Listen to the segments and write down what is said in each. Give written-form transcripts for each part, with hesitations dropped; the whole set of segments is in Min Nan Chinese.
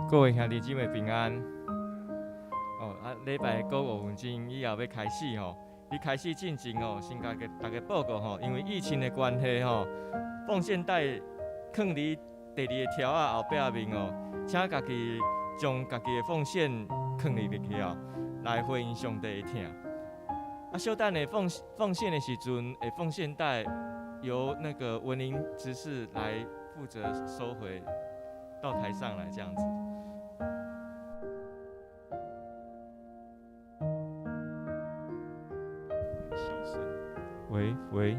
各位兄弟姊妹平安。哦，啊，禮拜過5分鐘以後欲開始吼。佇開始進前哦，先共大家報告吼，因為疫情的關係吼，奉獻袋囥佇第二个柱仔後壁面哦，請家己將家己的奉獻囥入去哦，來回應上帝的疼。啊，小等下奉獻的時陣，會奉獻袋由那個文林執事來負責收回到台上來，這樣子。小聲，喂喂。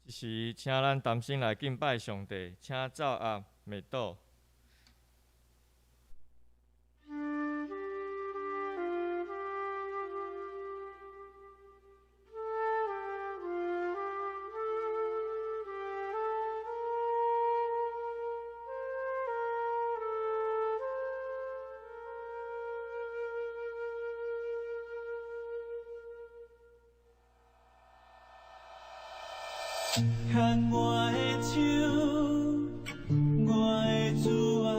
這時，請咱同心來敬拜上帝，請奏樂美道。牽我的手，我的主啊，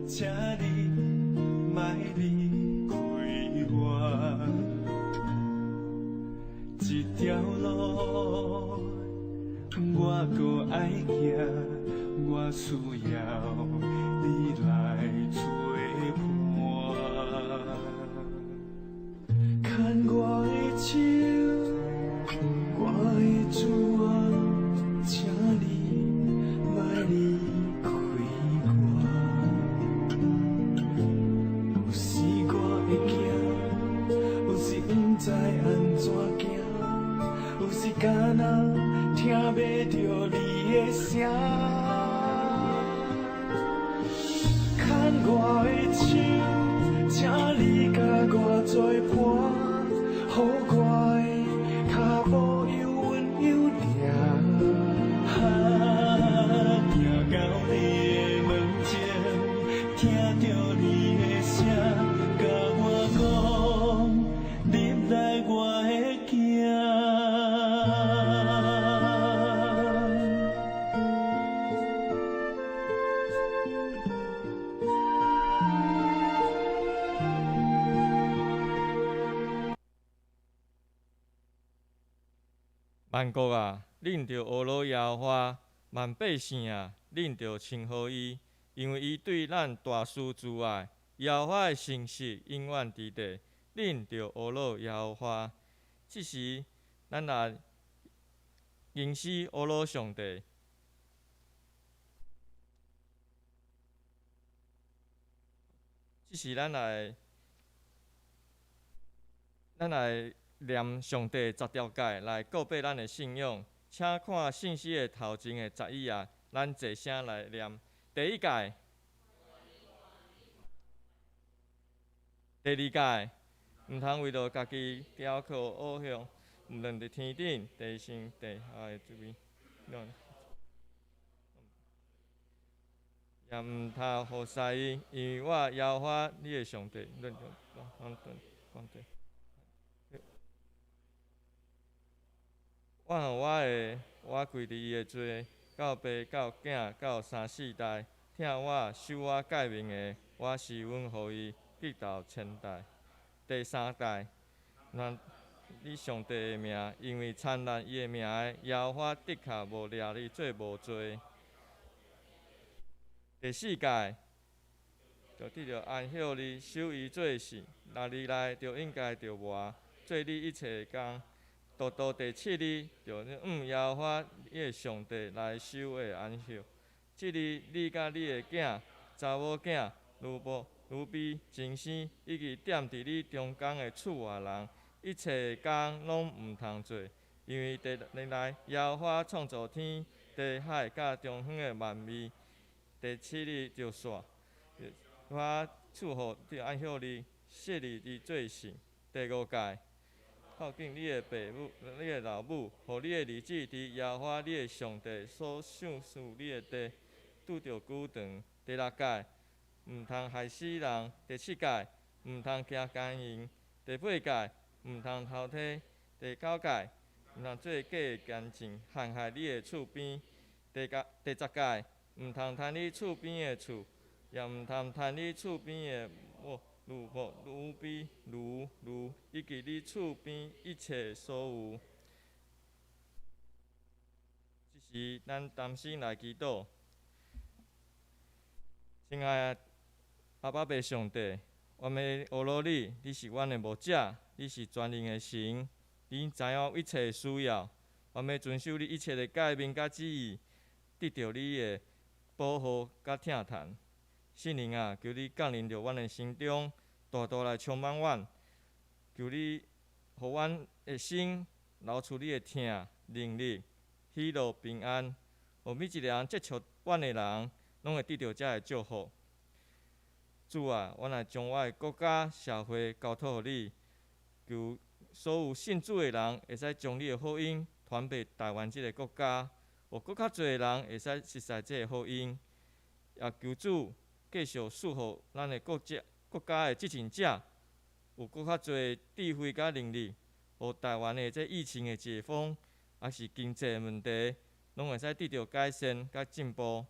請你莫離開我。這條路我閣愛行，我需要你來做伴。牽我的手，我的主啊，請你莫離開我。有時我會驚，有時毋知按怎行，有時敢若聽袂著你的聲。牽我的手，請你佮我做伴，予我的跤步又穩又定。啊，行到你的門前，聽著你的聲，佮我講，入來我的囝。萬國啊，恁著呵咾耶和華；萬百姓啊，恁著稱呼伊，因為伊對咱大施慈愛。耶和華的誠實永遠佇地，恁著呵咾耶和華。這時，咱來吟詩呵咾上帝。這時，咱來念上帝十條誡來告白咱的信仰，請看信息的頭前的11頁，咱齊聲來念。第一誡，第二誡，毋通為著家己雕刻偶像，毋論佇天頂、地上、地下的諸位，也毋通服侍伊，因為我耶和華你的上帝。我和我的，我歸佇伊的罪，到爸到囝到三四代，疼我守我誡命的，我施恩予伊，直到千代。第三代，咱你上帝的名，因為參爛伊的名的，耶和華的確無掠你做無罪。第四誡，就得著安息日，守伊做聖，六日內就應該著活，做你一切的工。到第七日，就向耶和華你的上帝來守的安息。這日你佮你的囝、查某囝、奴僕、奴婢、親生，以及踮佇你中間的厝外人，一切的工攏毋通做，因為第六日內耶和華創造天地海佮中遠的萬物。第七日就煞，我賜予這安息日，設立伊做聖。第五誡。孝敬你的爸母、你的老母，予你的日子佇耶和華你的上帝所賞賜你的地拄著久長。第六誡，毋通害死人；第七誡，毋通行姦淫；第八誡，毋通偷提；第九誡，毋通做假的見證，陷害你的厝邊；第十誡，毋通貪你厝邊的厝，也毋通貪你厝邊的某。奴僕、奴婢、驢、驢，以及你厝邊一切所有。這時，咱同心來祈禱。親愛的阿爸父上帝，我欲呵咾你，你是阮的牧者，你是全能的神，你知影一切的需要。我欲遵守你一切的誡命佮旨意，得著你的保護佮疼疼。聖靈啊，求你降臨著阮的心中，大大來充滿阮。求你予阮的心流出你的疼、能力、喜樂、平安，予每一个人接觸阮的人，攏會得著這个祝福。主啊，阮來將我的國家、社會交託予你，求所有信主的人會使將你的福音傳遍台灣這个國家，予閣較濟的人會使熟悉這个福音。也求主繼續賜予咱的國家的執政者有閣較濟智慧佮能力，予台灣的這疫情的解封，抑是经济的问题，拢会使得著改善佮进步。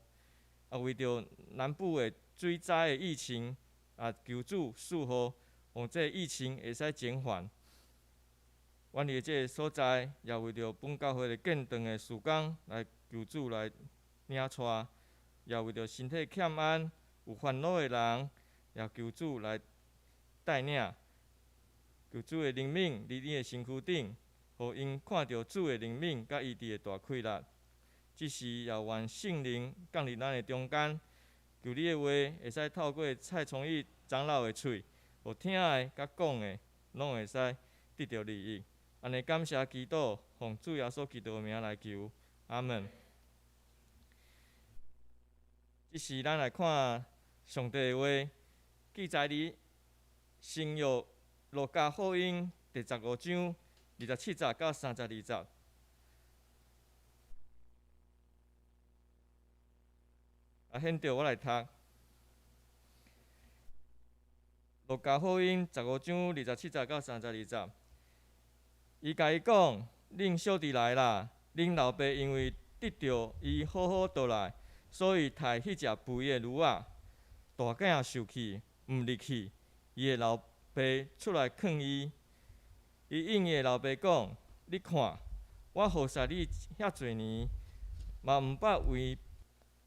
啊，为著南部的水灾的疫情，啊，求主赐福，予这个疫情会使减缓。阮伫这个所在，也为著本教会的建堂的事工来求主来领带，也为著身体欠安、有烦恼的人，也求主来带领。求主的怜悯伫你的身躯顶，予𪜶看著主的怜悯佮医治的大气力。这时也愿圣灵降临咱的中间，求你的话会使透过蔡崇义长老的喙，予听的佮讲的，拢会使得著利益。按呢感谢基督，奉主耶稣基督的名来求，阿门。这时咱来看上帝的话，记载伫新约路加福音第15章27节到32节。啊，现在我来读路加福音十五章二十七节到三十二节。伊共伊讲：恁小弟来啦，恁老爸因为得著伊好好倒来，所以刣彼只肥的驢仔。大囝受气，毋入去，伊的老爸出来劝伊。伊应伊的老爸讲：你看，我服侍你遐济年，嘛毋捌违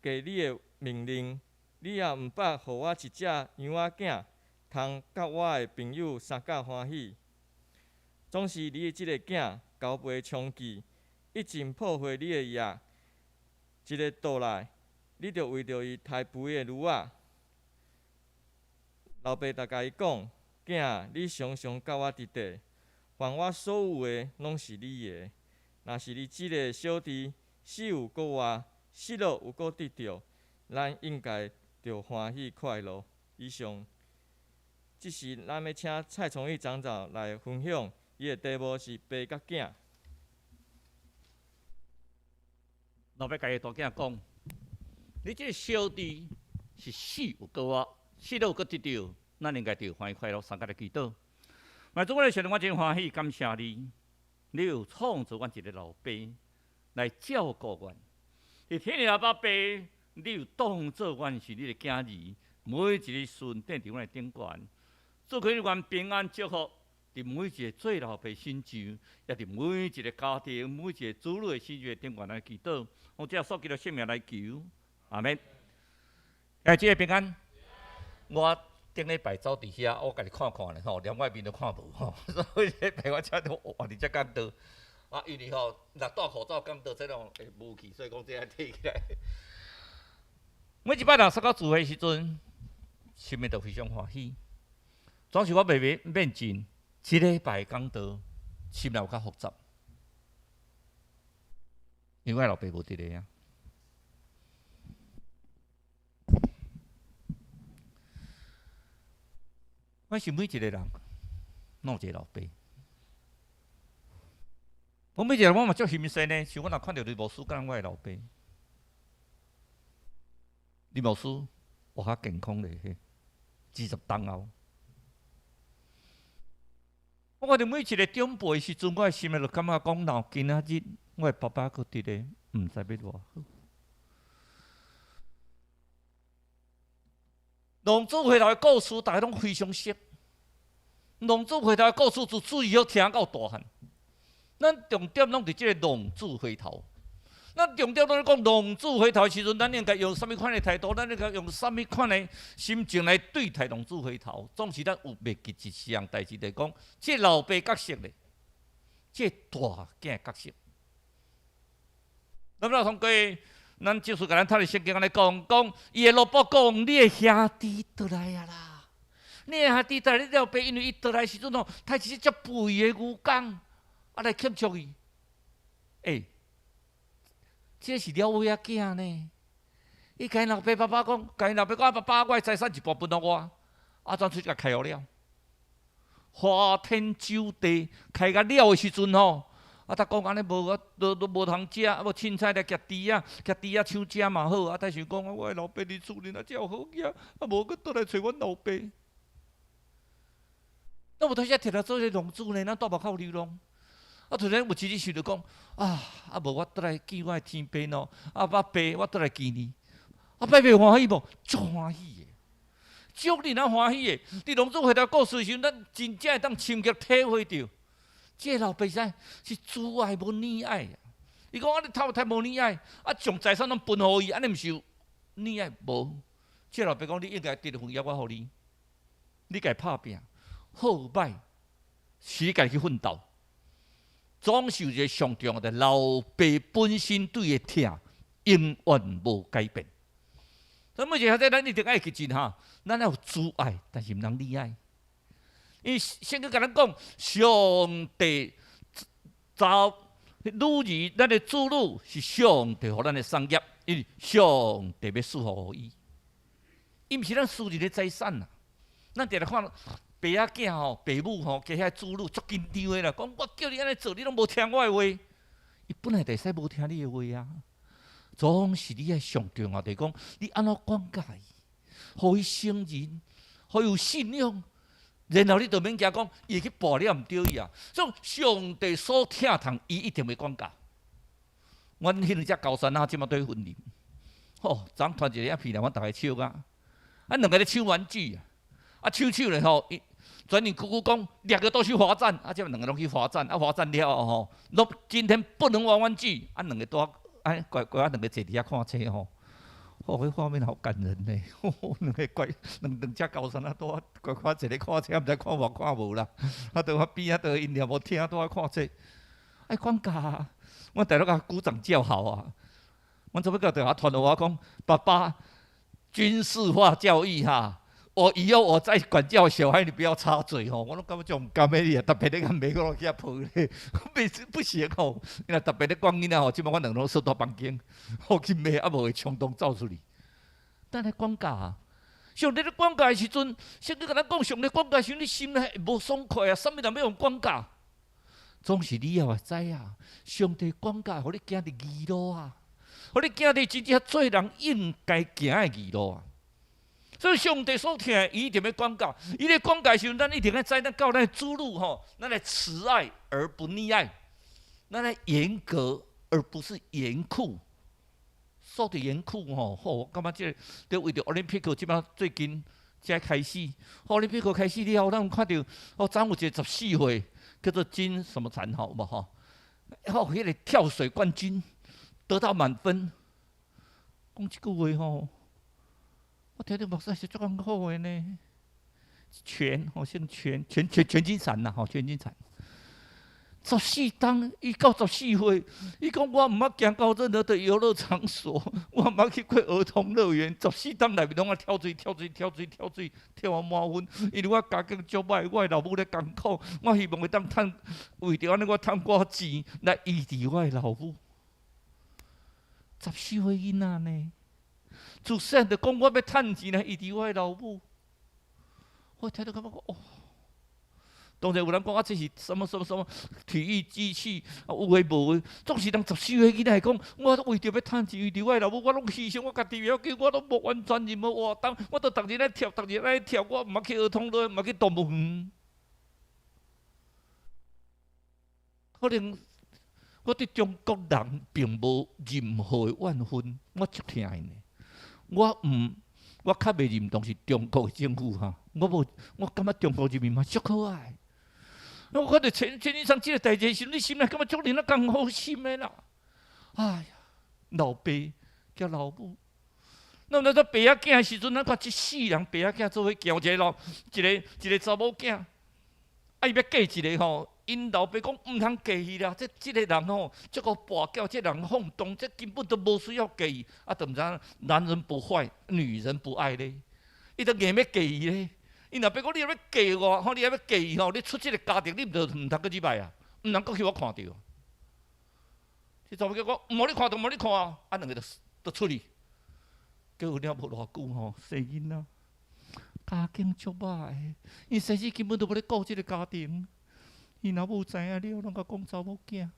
过你的命令，你也毋捌予我一只羊仔囝，通佮我的朋友相佮欢喜。总是你的这个囝交陪娼妓，一经破坏你的业，一个倒来，你就为著伊刣肥的驴仔。老爸就共伊讲：囝，你常常佮我伫佇，凡我所有的拢是你的。若是你这个小弟死有阁活，失落有阁得著，咱应该著欢喜快乐。以上，这时咱欲请蔡崇义长老来分享，伊的题目是爸佮囝。老爸共伊大囝讲：你这个小弟是死有阁活，失落有阁得著，咱应该著欢喜快乐，相佮来祈祷。嘛，主，我的上帝，我真欢喜，感谢你，你有创造阮一个老爸来照顾阮。伫天的阿爸爸，你有当做阮是你的囝儿，每一日顺踮伫阮的顶悬，祝福你愿平安祝福伫每一个做老爸身上，也伫每一个家庭、每一个子女的身上顶悬来祈祷。奉主耶稣基督圣名来求，阿门。哎，这个平安，我顶礼拜走伫遐，我家己看看咧吼，连我面都看无吼，所以礼拜我才都活伫遮讲道。啊，因为吼，若戴口罩讲道，这种会雾去，所以讲这爱提起来。每一摆若说到聚会时阵，心里都非常欢喜。总是我袂免免进，这礼拜讲道，心内有较复杂，因为我老爸无伫咧啊。我是每一个人，拢有一个老爸。我每一个人我嘛足心酸呢，像我若看著吕牧师，敢若我的老爸。吕牧师活较健康咧，20冬后。我看著每一个长辈时阵，我的心内就感觉讲，若今仔日我的爸爸阁伫咧，毋知欲偌好。浪子回头的故事，大家拢非常熟。浪子回头的故事自主日学听到大汉。咱重点拢伫这个浪子回头。咱重点拢咧讲浪子回头的时阵，咱应该用啥物款的态度？咱应该用啥物款的心情来对待浪子回头？总是咱有袂记一项代志，就是讲这老爸角色咧，这大囝角色。咱若通过，咱就是共咱读的圣经按呢讲，讲伊的老爸讲，你的兄弟倒来啊啦，你的兄弟倒来，你老爸因为伊倒来时阵吼，刣一只遮肥的牛犅，啊来庆祝伊。欸，这是了尾仔囝呢。伊共伊老爸爸爸讲，共伊老爸讲，爸爸，我的财产一半分予我，啊，怎出共开予了？花天酒地开甲了的时阵吼，啊，他讲按呢无啊，都都无通食，啊无凊彩来夹猪仔，夹猪仔抢食嘛好。啊，但想讲啊，我的老爸伫厝里若遮有好额，啊无阁倒来揣阮老爸。咱无当时摕来做这浪子呢，咱蹛目口流浪。啊，突然有一日想著講，啊，啊無我倒來見我的天父喏，啊，我爸我倒來見你，啊，爸爸歡喜無？足歡喜的，足令人歡喜的。佇浪子回頭故事時，咱真正會當深刻體會著，這個老爸是是慈愛無溺愛。伊講啊，你貪貪無溺愛，啊，將財產攏分予伊，按呢毋是有溺愛無？這個老爸講，你應該得份業我予你，你家拍拼，好歹是你家己去奮鬥。總是有一個上重要的，老爸本身對伊的疼永遠無改變。所以每一個咱一定愛記住哈，咱要有慈愛，但是毋通溺愛。因為聖經共咱講，上帝查女兒，咱的子女是上帝予咱的產業，因為上帝欲賜福予伊，伊毋是咱私人的財產啊。咱定定看爸仔囝吼、爸母吼，加遐子女足緊張的啦，講我叫你按呢做，你攏無聽我的話。伊本來就會使無聽你的話啊。總是你愛上重要，就是講你按怎管教伊，予伊承認，予伊有信仰，然後你就免驚講伊會去跋了毋著伊啊。所以上帝所疼痛，伊一定會管教。阮彼兩隻高山仔這馬對訓練，吼，昨昏傳一個影片來，阮逐家笑甲，啊兩個咧搶玩具啊，啊搶搶咧吼，伊轉年姑姑講兩個都去罰站，啊這兩個攏去罰站，啊罰站了後吼，攏今天不能玩玩具，啊兩個都哎乖乖啊兩個坐佇遐看冊吼，哦，彼畫面好感人呢，兩個乖兩兩隻高山仔拄仔乖乖坐咧看冊，毋知看無看無啦，啊佇我邊仔佇𪜶也無聽，拄仔看冊，愛管教啊，阮大佬共鼓掌叫好啊，阮做尾閣電話傳予我講，爸爸軍事化教育哈。我以後我再管教小孩，你不要插嘴吼。我攏感覺足毋甘的你啊，特別咧共罵我攏去遐抱咧，袂不行吼。你若特別咧管囡仔吼，這擺阮兩個攏鎖佇房間，好去罵啊無會衝動走出去。咱來管教啊，上帝咧管教的時陣，聖經共咱講，上帝管教時陣，你心內無爽快啊，啥物人欲予管教？總是你也會知啊，上帝管教，予你行佇義路啊，予你行佇真正做人應該行的義路啊。所以上帝所疼，伊一定欲管教。伊咧管教時陣，咱一定愛知，咱教咱的子女吼，咱來慈愛而不溺愛，咱來嚴格而不是嚴酷。說著嚴酷吼，吼，我感覺這個佇為著奧林匹克這擺最近才開始，奧林匹克開始了後，咱有看著哦，昨有一個14歲叫做金什麼殘吼，無吼？吼，彼個跳水冠軍得到滿分，講這句話吼。我聽著目屎是足艱苦的呢，全吼姓全，全全全金閃啦吼，全金閃。14冬，伊到14歲，伊講我毋捌行到任何的遊樂場所，我毋捌去過兒童樂園。14冬內面攏愛跳水、跳水、跳水、跳水，跳啊滿分。因為我家境足歹，我的老母咧艱苦，我希望會當趁，為著按呢我趁寡錢來醫治我的老母。14歲囡仔呢？自細漢就講我欲趁錢來醫治我的老母，我聽著感覺講哦，當然有人講啊，這是什麼什麼什麼體育機器啊，有的無的，總是人14歲囡仔會講，我為著欲趁錢醫治我的老母，我攏犧牲我家己袂要緊，我攏無完全任何活動，我都逐日咧跳，逐日咧跳，我毋捌去兒童樂園，毋捌去動物園。可能我對中國人並無任何的怨恨，我足疼𪜶的。我毋，我較袂認同是中國的政府哈，我無，我感覺中國人民嘛足可愛。我看著錢錢醫生這個代誌時，你心內感覺足令人艱苦心的啦。哎呀，老爸佮老母，那咱做爸仔囝的時陣，咱看這世人爸仔囝做伙行，一個老，一個一個查某囝，啊，伊欲嫁一個吼。𪜶老爸講毋通嫁伊啦，這這個人吼，這個跋筊，這個人放蕩，這根本都無需要嫁伊。啊，都毋知男人不壞，女人不愛咧，伊都硬欲嫁伊咧。𪜶老爸講你若欲嫁我，吼，你若欲嫁伊吼，你出這個家庭，你毋毋通閣入來啊，毋通閣予我看著。這查某囝講毋予你看著，毋予你看，啊，兩個就就出去。結婚了無偌久吼，生囡仔，家境足歹，𪜶先生根本都無咧顧這個家庭。伊老母知影了，攏共講查某囝，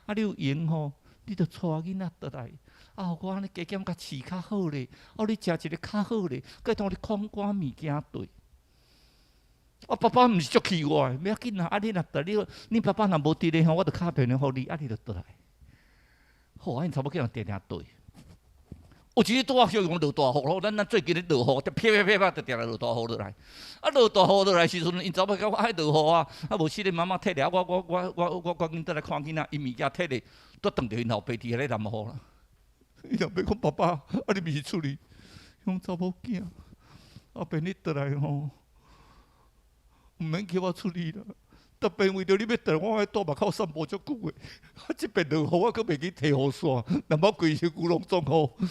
啊，你有閒吼，你就帶囡仔轉來，啊，予我按呢加減共飼較好咧，啊，你食一个較好咧，閣會當予你控寡物件綴。我爸爸毋是足氣我的，欲要緊啊！啊，你若佇你，你爸爸若無佇咧吼，我就敲電話予你，啊，你就轉來。好，啊，𪜶查某囝定定對。有一日拄仔小講落大雨咯，咱最近咧落雨，就啪啪啪啪，就定定落大雨落來。啊，落大雨落來時陣，𪜶查某囝講愛落雨啊，啊無時咧媽媽退咧，我趕緊轉來看囡仔，伊物件退咧，拄撞著𪜶老爸佇遐咧淋雨啦。伊老爸講爸爸，啊你毋是出去，伊講查某囝，阿伯你轉來吼，毋免叫我出去啦。特別為著你欲轉來，我愛蹛外口散步足久的。啊，這邊落雨，我閣袂記提雨傘，淋到規身軀攏總雨。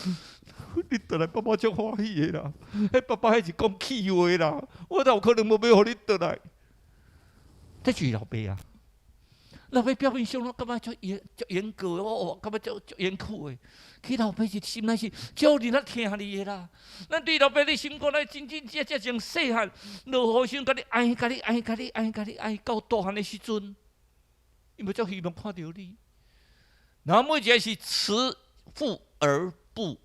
你轉來，爸爸足歡喜的啦。彼爸爸彼是講氣話啦，我哪有可能無欲予你轉來？這就是老爸啊！老爸表面上攏感覺足嚴足嚴格的，我感覺足足嚴酷的。其實老爸是心內是足認得疼你的啦。咱對老爸的心肝內真真正正從細漢落雨時陣，共你愛，共你愛，共你愛，共你愛到大漢的時陣，伊嘛足希望看著你。然後每一個是慈父而不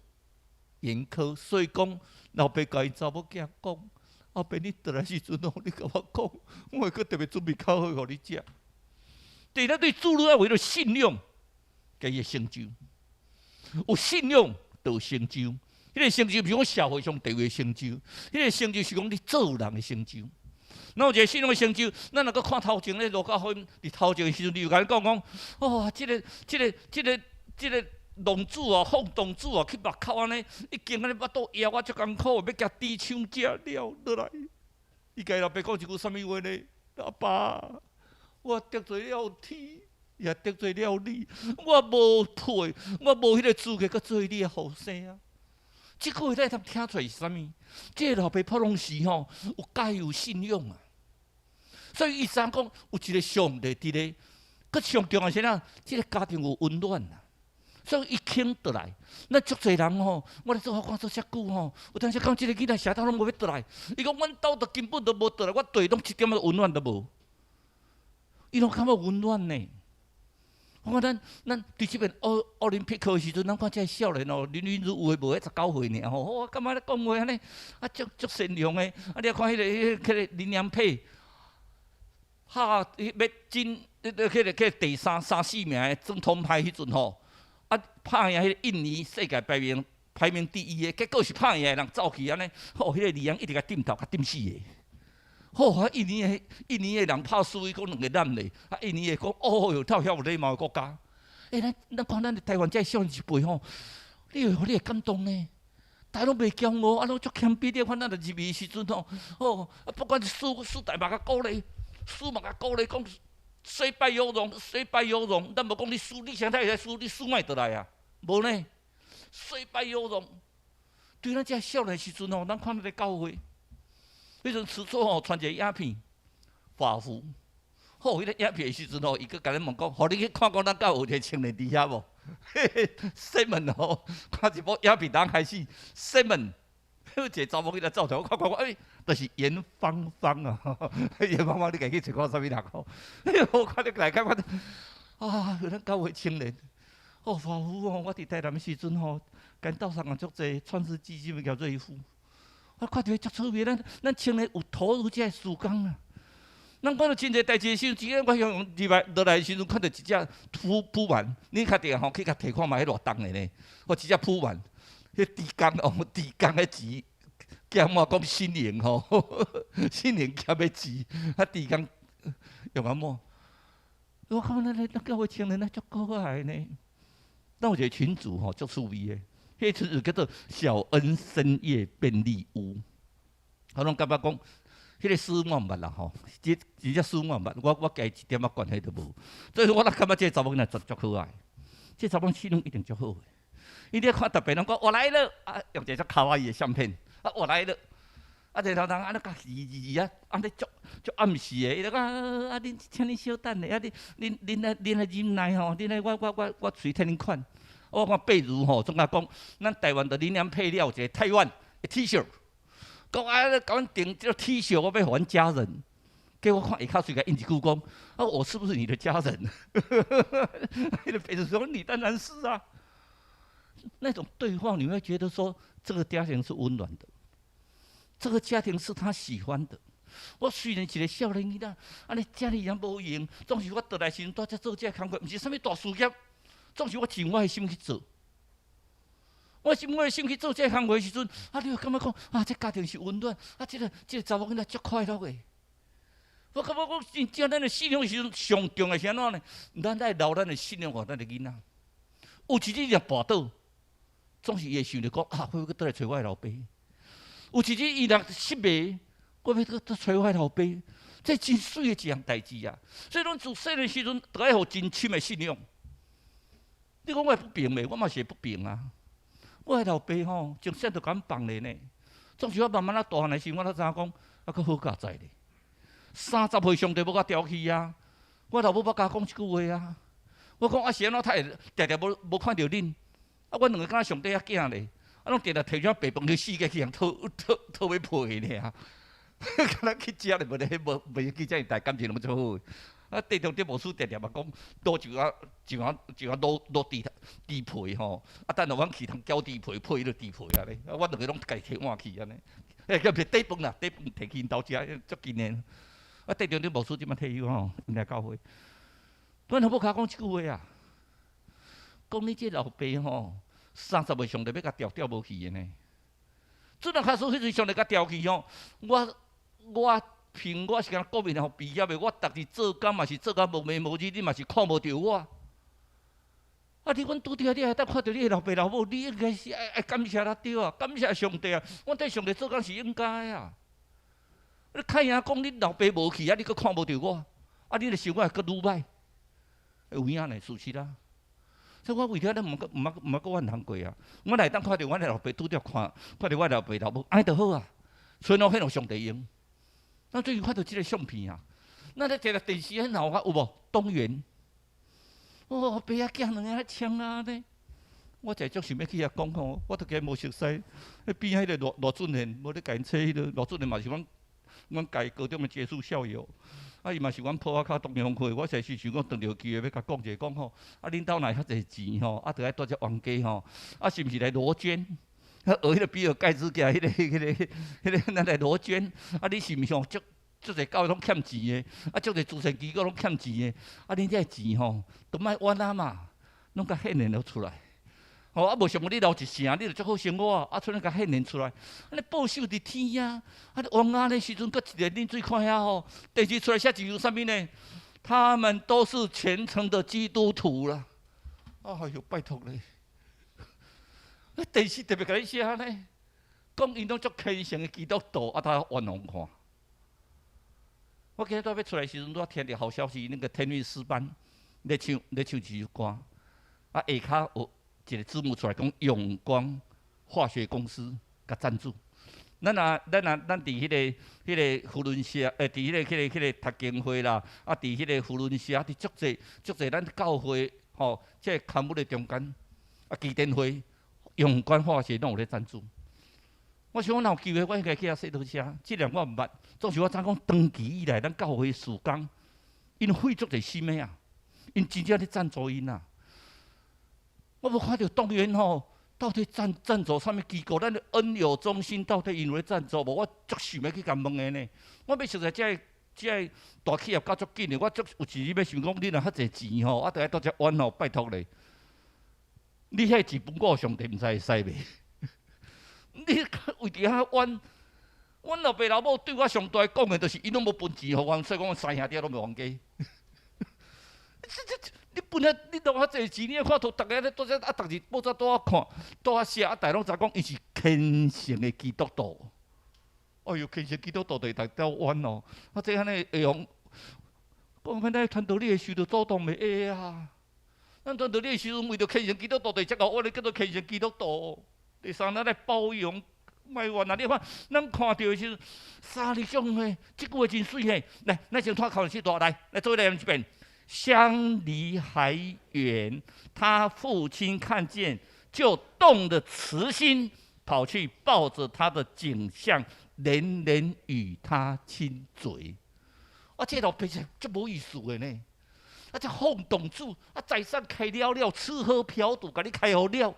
嚴苛，所以講老爸共𪜶查某囝講：後壁你轉來時陣哦，你共我講，我會閣特別準備較好予你食。對，咱對子女愛為著信仰，共伊成就。有信仰就有成就。彼個成就毋是講社會上地位成就，彼個成就是講你做人的成就。咱有一個信仰的成就，咱若閣看頭前咧路加福音，佇頭前的時陣，你有共咱講講，哦，這個浪子哦，放蕩子哦，去目口按呢，已經按呢腹肚枵啊，足艱苦，欲食豬腸食了落來。伊共伊老爸講一句啥物話呢？阿爸，我得罪了天，也得罪了你，我無配，我無彼個資格閣做你的後生啊！這句話咱會當聽出來是啥物？這個老爸普攏是吼有介有信仰啊！所以伊知影講有一個上帝佇咧，閣上重要是啥？這個家庭有溫暖啊！所以伊肯轉來，咱足濟人吼，我咧做法官做遮久吼，有當時講這個囡仔啥兜攏無欲轉來，伊講阮兜都根本都無轉來，我對攏一點仔溫暖都無。伊攏感覺溫暖呢。我看咱佇這邊奧林匹克的時陣，咱看這个少年哦，林昀儒有的無的19歲爾吼，我感覺咧講話按呢啊，足足善良的。啊，你看彼個林洋配，拍欲進彼個第三三四名的爭銅牌彼陣吼，啊，拍贏彼個印尼世界排名第一的，結果是拍贏的人走去按呢，吼，彼個李洋一直共點頭，共點死的。好，啊，印尼的人拍輸，伊講兩個男的，啊，印尼的講，哦喲，跳遐有禮貌的國家。欸，咱看咱台灣這少年一輩吼，你會感動呢？大家攏袂驕傲，啊，攏足謙卑。你看咱若入去時陣吼，哦，啊，不管是輸輸台嘛共鼓勵，輸嘛共鼓勵，講雖敗猶榮，雖敗猶榮。咱無講你輸，你啥才會使輸？你輸莫轉來啊？無呢，雖敗猶榮。對咱這少年時陣吼，咱看咱個教會。彼陣慈祖吼傳一個影片，華夫，好，彼個影片的時陣吼，伊閣共咱問講，予你去看講咱教會有一個青年佇遐無？嘿嘿，西門吼，看一部影片，當開始，西門，有一個查某囡仔走出來，我看看我，欸，就是嚴芳芳啊，嚴芳芳，你家去揣看啥物人吼？我看你來感覺，啊，咱教會青年，哦，華夫吼，我佇台南的時陣吼，共𪜶鬥相共足濟，創世基金叫瑞富。我看著足趣味，咱青年有投入這个事工啊。咱看著真濟代誌的時陣，這個我向入來落來的時陣，看著一隻鋪滿，你較定吼去共提看覓，彼偌重的呢？或一隻鋪滿，彼豬公哦，豬公的錢，兼我講新營吼，新營欠的錢，啊豬公用啊滿。我感覺咱教會青年咱足可愛呢。咱有一個群組吼，足趣味的。彼個群組叫做小恩深夜便利屋，我攏感覺講，彼個詩我毋捌啦吼，這真正詩我毋捌，我家一點仔關係都無。所以我若感覺這個查某囡仔足足可愛，這個查某信仰一定足好的。伊咧看特別人講我來了，啊，用一個足卡哇伊的相片，啊，我來了，啊，一個頭人按呢共字字啊，按呢足足暗示的，伊就講啊，恁請恁稍等下，啊，恁來忍耐吼，恁來我隨替恁款。我看貝如吼，總共講，咱台灣的營養配料一個台灣的 T 恤，講啊，共阮訂這個 T 恤，我欲予阮家人。結果看下跤隨共應一句講，啊，我是不是你的家人？彼個貝如說，你當然是啊。那種對話，你會覺得說，這個家庭是溫暖的，這個家庭是他喜歡的。我雖然一个少年囡仔，按呢遮爾仔無閒，總是我倒來時陣，拄才做這个工課，毋是啥物大事業，總是我盡我的心去做。我盡我的心去做這个工課的時陣，啊，你會感覺講啊，這家庭是溫暖，啊，這個查某囡仔足快樂的。我感覺講真正咱的信仰時陣上重要是按怎呢？咱愛留咱的信仰予咱的囡仔。有一日若跋倒，總是伊會想著講啊，我欲倒來揣我的老爸。有一日伊若失迷，我欲閣揣我的老爸。這真媠的一項代誌啊！所以，咱自細漢時陣，著愛予真深的信仰。你講我會不平袂？我嘛是會不平啊！我的老爸吼，從細就共阮放咧呢。總是我慢慢仔大漢的時，我才知影講，啊，閣好佳哉咧。30歲上帝欲共調去啊！我老母捌共我講這句話啊。我講啊，是按怎他會定定無無看著恁？啊，阮兩个敢若上帝仔囝咧，啊，攏定定提張白飯去四界去予人討討討欲皮爾。敢若去食咧，無咧，無袂記這爾大感情攏足好的。啊，地中啲牧師定定嘛講，倒一寡一寡一寡滷滷豬豬皮吼，啊，等下阮去通攪豬皮，配彼个豬皮按呢，啊，阮兩个攏家己提碗去按呢。欸，叫綴短飯啦，短飯提去𪜶兜食，足近的。啊，地中啲牧師這擺退休吼，𪜶來教會。阮老母共我講這句話啊，講你這老爸吼，30歲上帝欲共調調無去的呢。陣若假使彼陣上帝共調去吼，我我憑我是敢若國民大學畢業的，我逐日做工嘛是做甲無暝無日，你嘛是看無著我。啊！你阮拄著你會當看著你的老爸老母，你應該是愛愛感謝才對啊，感謝上帝啊！阮替上帝做工是應該的啊。你開言講你老爸無去啊，你閣看無著我，啊！你的生活會閣愈歹，有影呢，事實啊。所以我為著咱毋閣毋捌毋捌閣怨難過啊！我若會當看著阮的老爸拄著看，看著阮老爸老母，按呢就好啊。存予彼予上帝用。咱最近看著這个相片啊，咱咧坐咧電視彼頭有無？東元，哦，爸仔囝兩个咧搶啊呢。我就足想欲去遐講吼，我都驚無熟似。彼邊仔彼个賴賴俊賢，無咧共𪜶揣彼个賴俊賢嘛是阮阮家高中的傑出校友，啊伊嘛是阮埔仔跤東陽會。我實是想講，當著機會欲共講者講吼，啊恁兜若遐濟錢吼，啊著愛蹛遮冤家吼，啊是毋是來羅捐？學彼个比爾蓋茨寄彼个彼个彼个咱來羅捐？啊你是毋是吼足足濟教會攏欠錢的？啊足濟慈善機構攏欠錢的？啊恁這錢吼，都莫冤啊嘛，攏共獻獻了出來。吼啊無想講你留一城，你就足好生活啊！賰你共獻獻出來，按呢報仇佇天啊！啊，冤家的時陣，閣一个恁注看遐吼，電視出來寫一句啥物呢？他們都是虔誠的基督徒啦！哎喲，拜託咧！電視特別共你寫按呢，講𪜶攏足虔誠的基督徒，啊，他冤枉看。我今日拄欲出來時陣，拄聽著好消息，那個天韻詩班咧唱咧唱一首歌，啊，下跤有一個字幕出來講永光化學公司共贊助。咱若咱若咱佇彼个彼个扶輪社，欸，佇彼个彼个彼个讀經會啦，啊，佇彼個扶輪社，佇足濟足濟咱教會吼，這個刊物的中間，啊，基電會、永光化學攏有咧贊助。我想講，若有機會，我應該去遐說多聲。這兩我毋捌，總是我知影講，長期以來，咱教會事工，𪜶費足濟心的啊，𪜶真正咧贊助𪜶啊。我無看著動員吼，到底贊贊助啥物機構？咱的恩友中心到底𪜶有咧贊助無？我足想欲去共問的呢。我欲熟似這个這个大企業較足緊的，我足有一日欲想講，你若遐濟錢吼，啊，著愛蹛遮冤吼，拜託咧。你遐錢分我上帝，毋知會使袂？你為著遐冤，阮老爸老母對我上大貢獻，就是𪜶攏無分錢予我，所以講阮三兄弟攏袂冤家。這這你分遐，你攏遐濟錢，你看圖，逐家咧蹛遮啊，逐日報紙拄仔看，拄仔寫啊，逐家攏知講伊是虔誠的基督徒。哎喲，虔誠基督徒就會逐兜冤哦。啊，這按呢會用，講咱傳道理會受著阻擋袂？會啊。咱傳道理的時陣，為著虔誠基督徒，就才夠冤咧叫做虔誠基督徒。第三，咱來包容，莫怨啊！你看，咱看著的時陣，三日種的，這句話真媠嘿。來，咱先脫口這段來，來做伙來念一遍。相離還遠，他父親看見，就動了慈心，跑去抱着他的頸項，連連與他親嘴。啊，這老爸是足無意思的呢。啊，這放蕩子，啊，財產開了了，吃喝嫖賭，共你開予了。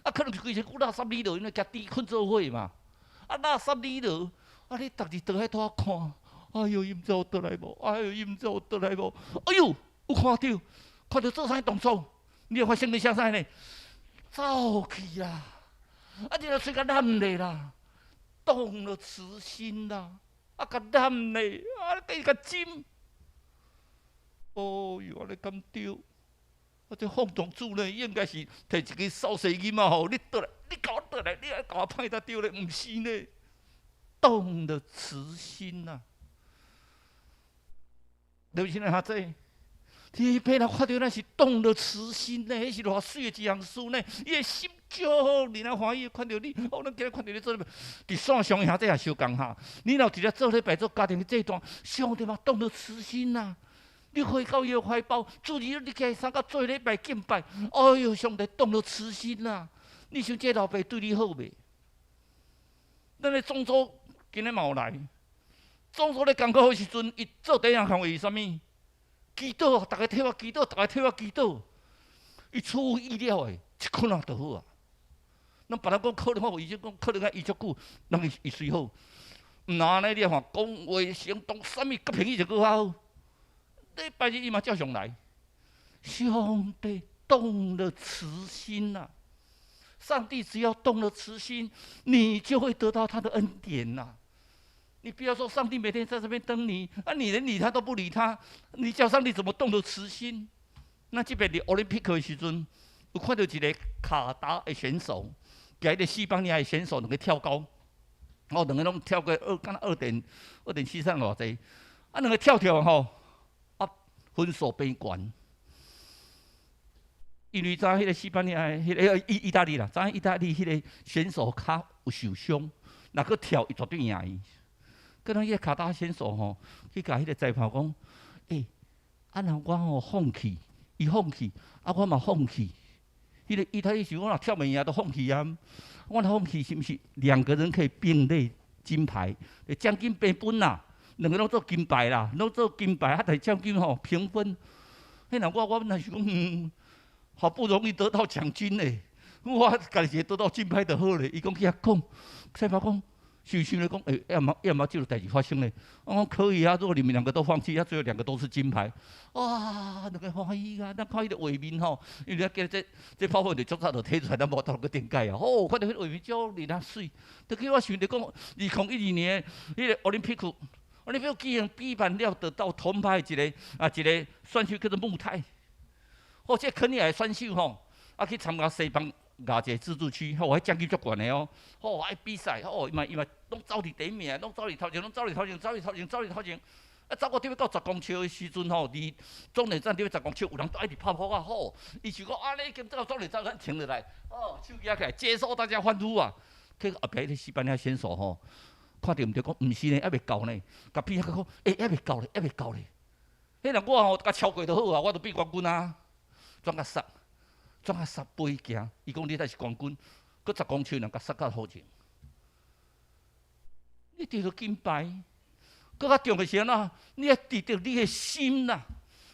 啊，可能是規身軀垃圾裡落，因為共豬睏做伙嘛。啊，垃圾裡落，啊，你逐日倒來拄仔看，哎喲，伊毋知有倒來無？哎喲，伊毋知有倒來無？哎喲，有看著，看著做啥動作？你有發生咧啥呢？走去啦！啊，你若喙共攬咧啦，動了慈心啦，啊，共攬咧，啊，共伊共斟。哦喲，按呢敢著？啊，這放蕩子呢，應該是提一支掃射囡仔吼，你倒來，你共我倒來，你愛共我歹才著咧，毋是呢？動了慈心呐！對不起，阿姐，天父若看著咱是動了慈心呢，彼是偌媠的一項事呢，伊的心足爾仔歡喜，看著你，哦，咱今日看著你做禮拜，佇線上兄弟也相仝哈，你若有一日做禮拜做家庭的祭壇，上帝嘛動了慈心呐。你回到伊的懷抱，主日你起三更做禮拜敬拜，哎喲，上帝動了慈心呐！你想這老爸對你好袂？咱的總組今日嘛有來，總組咧艱苦的時陣，伊做第一項工課是啥物？祈禱，逐家替我祈禱，逐家替我祈禱。伊出乎意料的，一困仔就好啊。咱別人講可能我醫生講可能愛醫足久，人伊伊隨好。毋若按呢，你看講話行動啥物，佮朋友就閣較好。禮拜日伊嘛照常來，上帝動了慈心呐！上帝只要動了慈心，你就會得到他的恩典呐。你不要說上帝每天在這邊等你，啊，你連理他都不理他，你叫上帝怎麼動了慈心？那這邊佇奧林匹克的時陣，有看著一个卡達的選手，共彼个西班牙的選手兩个跳高，哦，兩个攏跳過二，敢若2.73偌濟，啊，兩个跳跳吼，啊，分數變懸。因為知影彼个西班牙的彼个意大利啦，知影意大利彼个選手跤有受傷，若閣跳伊絕對贏伊。閣咱彼个卡達選手吼，去共彼个裁判講，欸，啊若我吼放棄，伊放棄，啊我嘛放棄。彼个意大利想講若跳袂贏就放棄啊，我若放棄是毋是兩個人可以並列金牌？獎金平分啦，兩個攏做金牌啦，攏做金牌，啊，但獎金吼平分。彼若我若是講，好不容易得到獎金嘞，我家己得到金牌就好咧。伊講去遐講，裁判講，想想咧講，欸，猶毋這個代誌發生咧。我講可以啊，如果你們兩個都放棄，啊，最後兩個都是金牌，哇，兩個歡喜啊！咱看彼个畫面吼，因為咱這泡泡就足早就提出來，咱無法度閣點解啊。吼，看著彼个畫面足爾仔媠。特去我想著講，2012年彼个奧林匹克，奧林匹克舉行舉辦了得到銅牌一個選手叫做穆泰。哦，這肯尼亞的選手吼，啊去參加西班牙一個自治區，吼，彼獎金足懸的哦，吼，愛比賽，吼，伊嘛攏走佇第一名，攏走佇頭前，攏走佇頭前，走佇頭前，走佇頭前，啊，走到佇欲到十公尺的時陣吼，佇終點站佇欲十公尺，有人都愛佇拍噗仔，吼，伊想講按呢已經到終點站，咱停落來，哦，手舉起來接受大家歡呼啊！結果後壁彼個西班牙選手吼，看著毋著講，毋是呢，猶未夠呢，共邊仔講，欸，猶未夠咧，猶未夠咧，彼人我吼共超過就好啊，我就變冠軍啊！轉較殺，轉較殺飛行，伊講你才是冠軍，閣十公尺人共殺到頭前，你得著金牌，閣較重要是按怎？你愛得著你的心啦。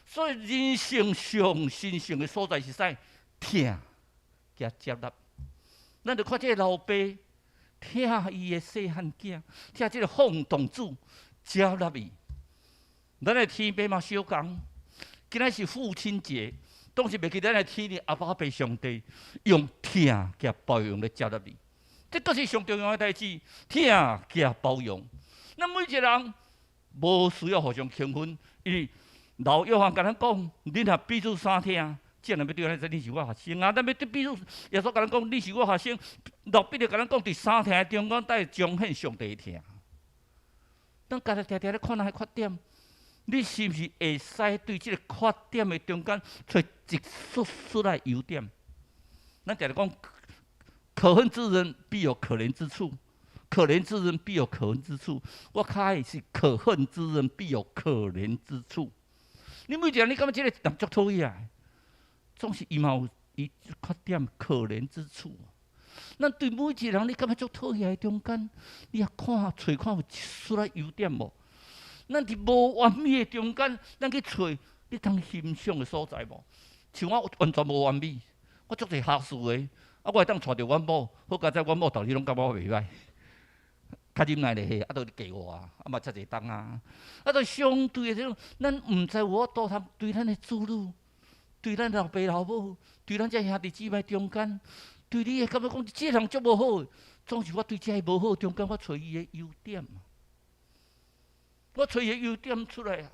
所以人生上神聖的所在是啥？疼佮接納。咱就看這个老爸疼伊的細漢囝，疼這个放蕩子接納伊。咱的天父嘛相仝，今仔是父親節。總是袂記咱的天父阿爸父上帝用疼佮包容來接納你，這閣是上重要的代誌。疼佮包容，咱每一個人無需要互相評分，因為老約翰共咱講，恁若彼此相疼，這人欲對咱說你是我學生啊。咱欲對彼此，耶穌共咱講，你是我學生。老彼得共咱講，佇相疼的中間，愛彰顯上帝的疼。咱家己定定咧看咱的缺點。你是毋是會使對這個缺點的中間揣一絲絲的優點？咱定定講，可恨之人必有可憐之處，可憐之人必有可恨之處。我較愛是可恨之人必有可憐之處。你每一個人，你感覺這個人足討厭，總是伊嘛有伊缺點可憐之處。咱對每一個人，你感覺足討厭的中間，你也看揣看有一絲仔優點無？咱佇無完美的中間，咱去揣你通欣賞的所在無？像我完全無完美，我足濟瑕疵的，啊，我會當娶著阮某，好佳哉，阮某逐日攏感覺我袂䆀。較忍耐咧，啊，都咧過我啊，啊嘛遮濟冬啊，啊，都相對的這種，咱毋知有法度通對咱的子女，對咱老爸老母，對咱這兄弟姊妹中間，對你會感覺講這人足無好，總是我對這個無好中間，我揣伊的優點，我揣伊的優點出來啊。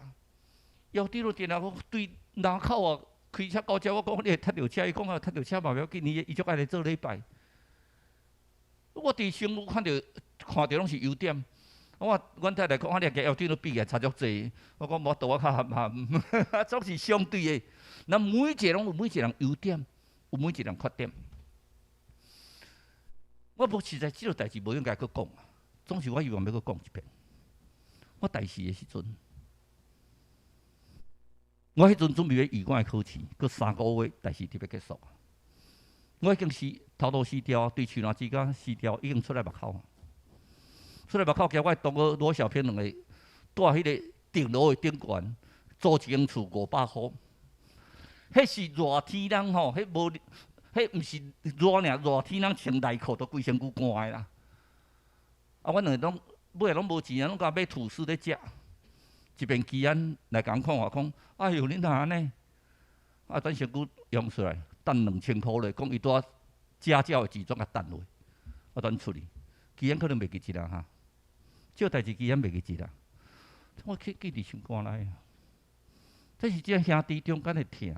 腰佇落定定講對林口啊，開車到遮，我講你會踢著車，伊講啊踢著車嘛無要緊，伊足愛來做禮拜。我佇身軀看著看著攏是優點，我阮太太講，啊你共腰椎都比起來差足濟，我講無度我較含含，總是相對的。咱每一個攏有每一個人優點，有每一個人缺點。我無實在這個代誌無應該閣講，總是我希望欲閣講一遍。我大四的時陣，我彼陣準備欲預我的考試，閣3個月大四就欲結束。我已經死頭路死掉，對樹林之間死掉，已經出來目口。出來目口，共我的同學羅小平兩个蹛彼个頂樓的頂懸，租一間厝500箍。彼是熱天人吼，彼無，彼毋是熱爾，熱天人穿內褲都規身軀汗的啦。啊，阮兩个攏尾仔攏無錢啊，攏共買吐司咧食。一邊基安來共阮看看，講：哎喲，恁哪按呢？啊，等身軀用出來，趁2000箍咧，講伊拄仔駕照的錢總共趁落，我等出去。基安可能袂記得啦哈，這代誌基安袂記得啦。我記記佇心肝內啊，這是這兄弟中間的疼。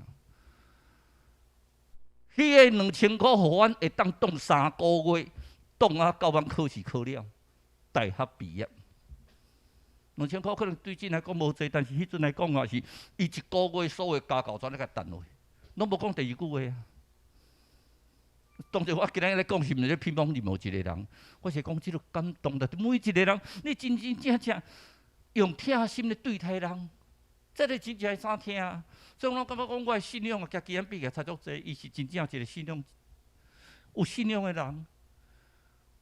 彼个2000箍，予阮會當擋3個月，擋啊到阮考試考了，大學畢業。2000箍可能對這來講無濟，但是彼陣來講也是，伊一個月所有家教全咧共趁落，攏無講第二句話啊。當時我今日咧講是毋是咧批評任何一個人？我是講這個感動的每一個人，你真真正正用疼心咧對待人，這個真正會怎疼？所以我感覺講，我的信仰啊，共其他比起來差足濟。伊是真正一個信仰有信仰的人。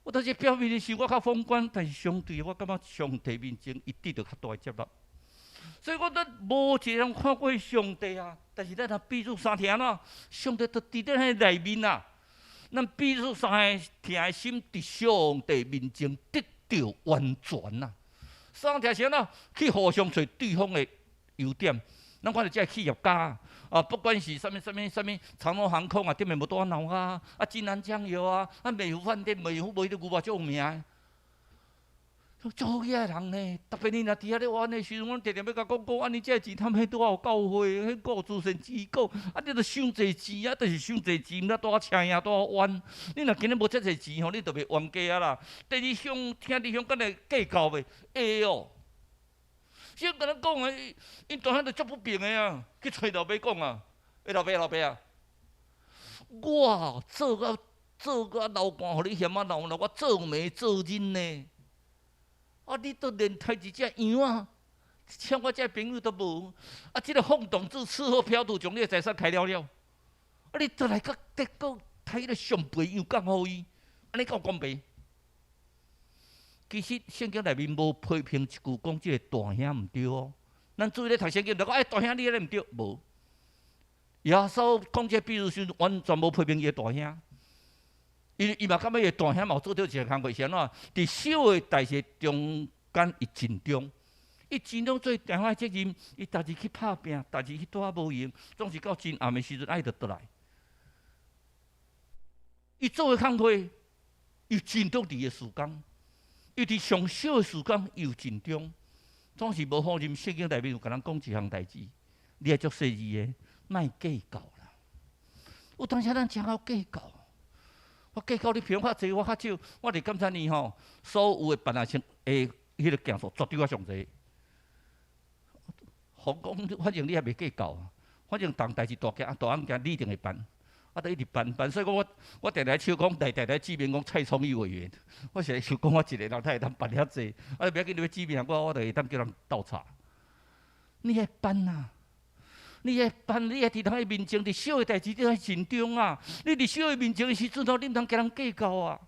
我當時表面的是我較風光，但是相對我感覺上帝面前，伊得著較大的接納。所以我咱無一個人看過上帝啊，但是咱若彼此相疼怎？上帝就佇咱的內面啊。咱彼此相疼的心，佇上帝面前得著完全啊！相疼是按怎？去互相揣對方的優點。咱看著這个企業家啊，不管是啥物啥物啥物長榮航空啊，頂面無拄仔鬧啊，啊，金蘭醬油啊，啊，美福飯店、美福無彼个牛肉足有名。足好額的人呢，特別你若佇遐咧冤的時陣，阮定定欲共講講，啊，你這个錢趁彼拄仔有教會，彼個慈善機構，啊，你著傷濟錢啊，就是傷濟錢，才拄仔車贏，拄仔冤。你若今日無遮濟錢吼，你就袂冤家啊啦。第二兄兄弟兄敢會計較袂？會哦。先共咱講的，𪜶大漢就足不平的啊，去揣老爸講啊，欸，老爸老爸啊，我做甲流汗，予你嫌啊流啦，我做媒做人呢。啊！你都連刣一隻羊仔，像我這朋友都無。啊！這个風動子吃喝嫖賭將你的財產開了了。啊！你倒來閣結果刣彼个上肥羊降予伊，按呢敢有公平？其實聖經內面無批評一句講這個大兄毋對哦。咱注意咧讀聖經，就講欸大兄你按呢毋對，無。耶穌講這比喻時，完全無批評伊的大兄。伊伊嘛感覺伊的大兄嘛有做對一个工課，是按怎？佇小的代誌中間，伊盡忠，伊盡忠做大兄的責任，伊逐日去拍拚，逐日去帶無閒，總是到真暗的時陣，伊就轉來。伊做的工課，伊盡忠佇伊的事工，伊佇上小的事工，伊有盡忠，總是無否認聖經內面有共咱講一項代誌，你愛足細膩的，莫計較啦。有當時咱誠𠢕計較。我計較你朋友較濟，我較少。我佇監察院吼，所有的辦案程的彼个件數絕對我上濟。予講，反正你也袂計較，反正逐項代誌大件大案件你一定會辦，啊，都一直辦辦。所以講我我定定笑講，定定咧指名講蔡聰玉委員，我是咧想講我一個人才會當辦遐濟，啊，袂要緊，你欲指名我，我就會當叫人倒查。你愛辦啊！你愛辦，你愛佇人的面前，佇小的代誌你愛盡忠啊！你佇小的面前的時陣吼，你毋通共人計較啊！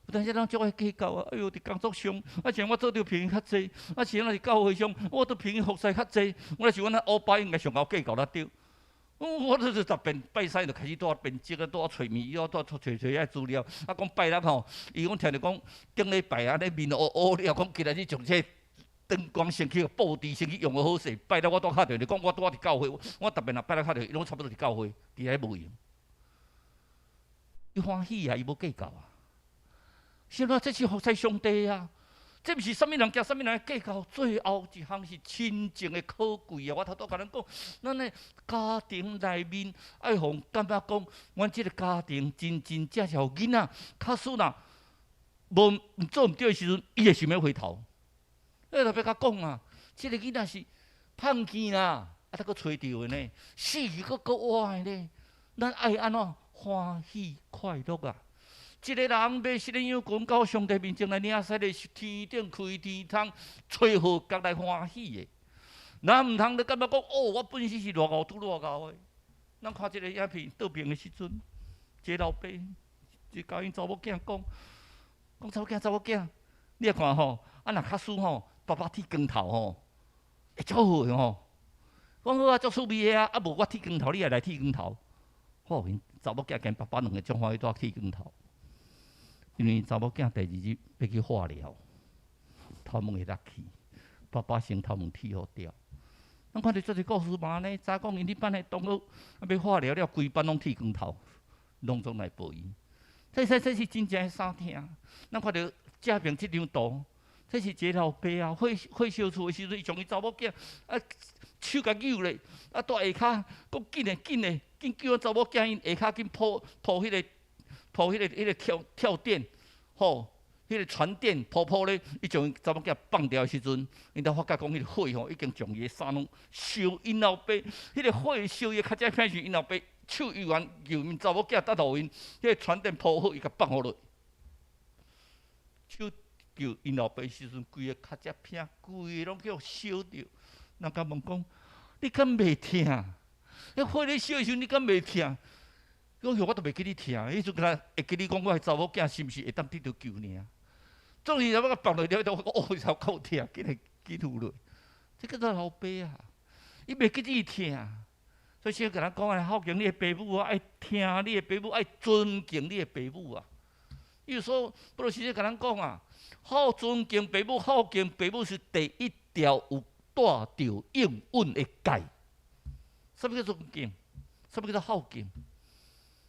有當時人足愛計較啊！哎喲，佇工作上，啊像我做著朋友較濟，啊像若是教會上，我做朋友服侍較濟，我若是阮那烏巴應該上𠢕計較才對。我就是逐遍拜三就開始拄仔編織啊，拄仔揣物，拄仔揣揣遐資料。啊，講拜六吼，伊講聽著講頂禮拜安尼面烏烏了，講今仔日將這燈光先去布置，先去用個好勢。拜六我拄敲電話講，我拄仔佇教會，我逐遍若拜六敲電話，伊攏差不多佇教會，佇遐無閒。伊歡喜啊，伊無計較啊。是怎？這是服侍上帝啊！這毋是啥物人共啥物人計較，最後一項是親情的可貴啊！我頭拄共咱講，咱的家庭內面愛予感覺講，阮這个家庭真真正正予囡仔，假使若無做毋對的時陣，伊會想欲回頭。你特別共講啊，這个囡仔是胖去啦，啊，才閣揣著的呢，死去閣閣活的呢，咱愛按怎歡喜快樂啊！一个人欲失的羊群到上帝面前來領洗禮，是天頂開天窗，吹號角來歡喜的。咱毋通咧感覺講，哦，我本身是偌𠢕拄偌𠢕的。咱看這个影片倒爿的時陣，這個老爸就共𪜶查某囝講，講查某囝查某囝，你來看吼，啊若假使吼，爸爸剃光頭吼，會足好的吼。講好啊，足趣味的啊，啊無我剃光頭，你也來剃光頭。好，𪜶查某囝兼爸爸兩个足歡喜，拄剃光頭。因為查某囝第二日欲去化療，頭毛會落去，爸爸先頭毛剃予掉。咱看著足濟故事嘛按呢，早講𪜶佇班的同學啊，欲化療了，規班攏剃光頭，攏總來陪伊。這是真正的相疼。咱看著正爿這張圖，這是一个老爸啊，火燒厝的時陣，伊將伊查某囝啊手共搝咧，啊蹛下跤，閣緊的緊的，緊叫查某囝𪜶下跤緊鋪鋪彼个。鋪彼个跳跳墊，吼，彼个床墊鋪鋪咧，伊將查某囝放掉的時陣，𪜶才發覺講彼个火吼已經將伊的衫攏燒。𪜶老爸彼个火燒伊較遮片時，𪜶老爸手猶原救𪜶查某囝，等予𪜶彼个床墊鋪好，伊共放予落。手救𪜶老爸時陣，規个跤脊片，規个攏叫燒著。人共問講，你敢袂疼？彼火咧燒的時陣，你敢袂疼？講我都袂記得疼，彼陣敢若會記得講，我的查某囝是毋是會當得著救爾？總是我共放落了，就哦，才夠疼，緊來緊扶落。這叫做老爸啊，伊袂記得疼。所以先共咱講啊，孝敬你的爸母啊，愛聽你的爸母，愛尊敬你的爸母啊。伊說，不如直接共咱講啊，好尊敬爸母，孝敬爸母是第一條有帶著應允的誡。啥物叫尊敬？啥物叫做孝敬？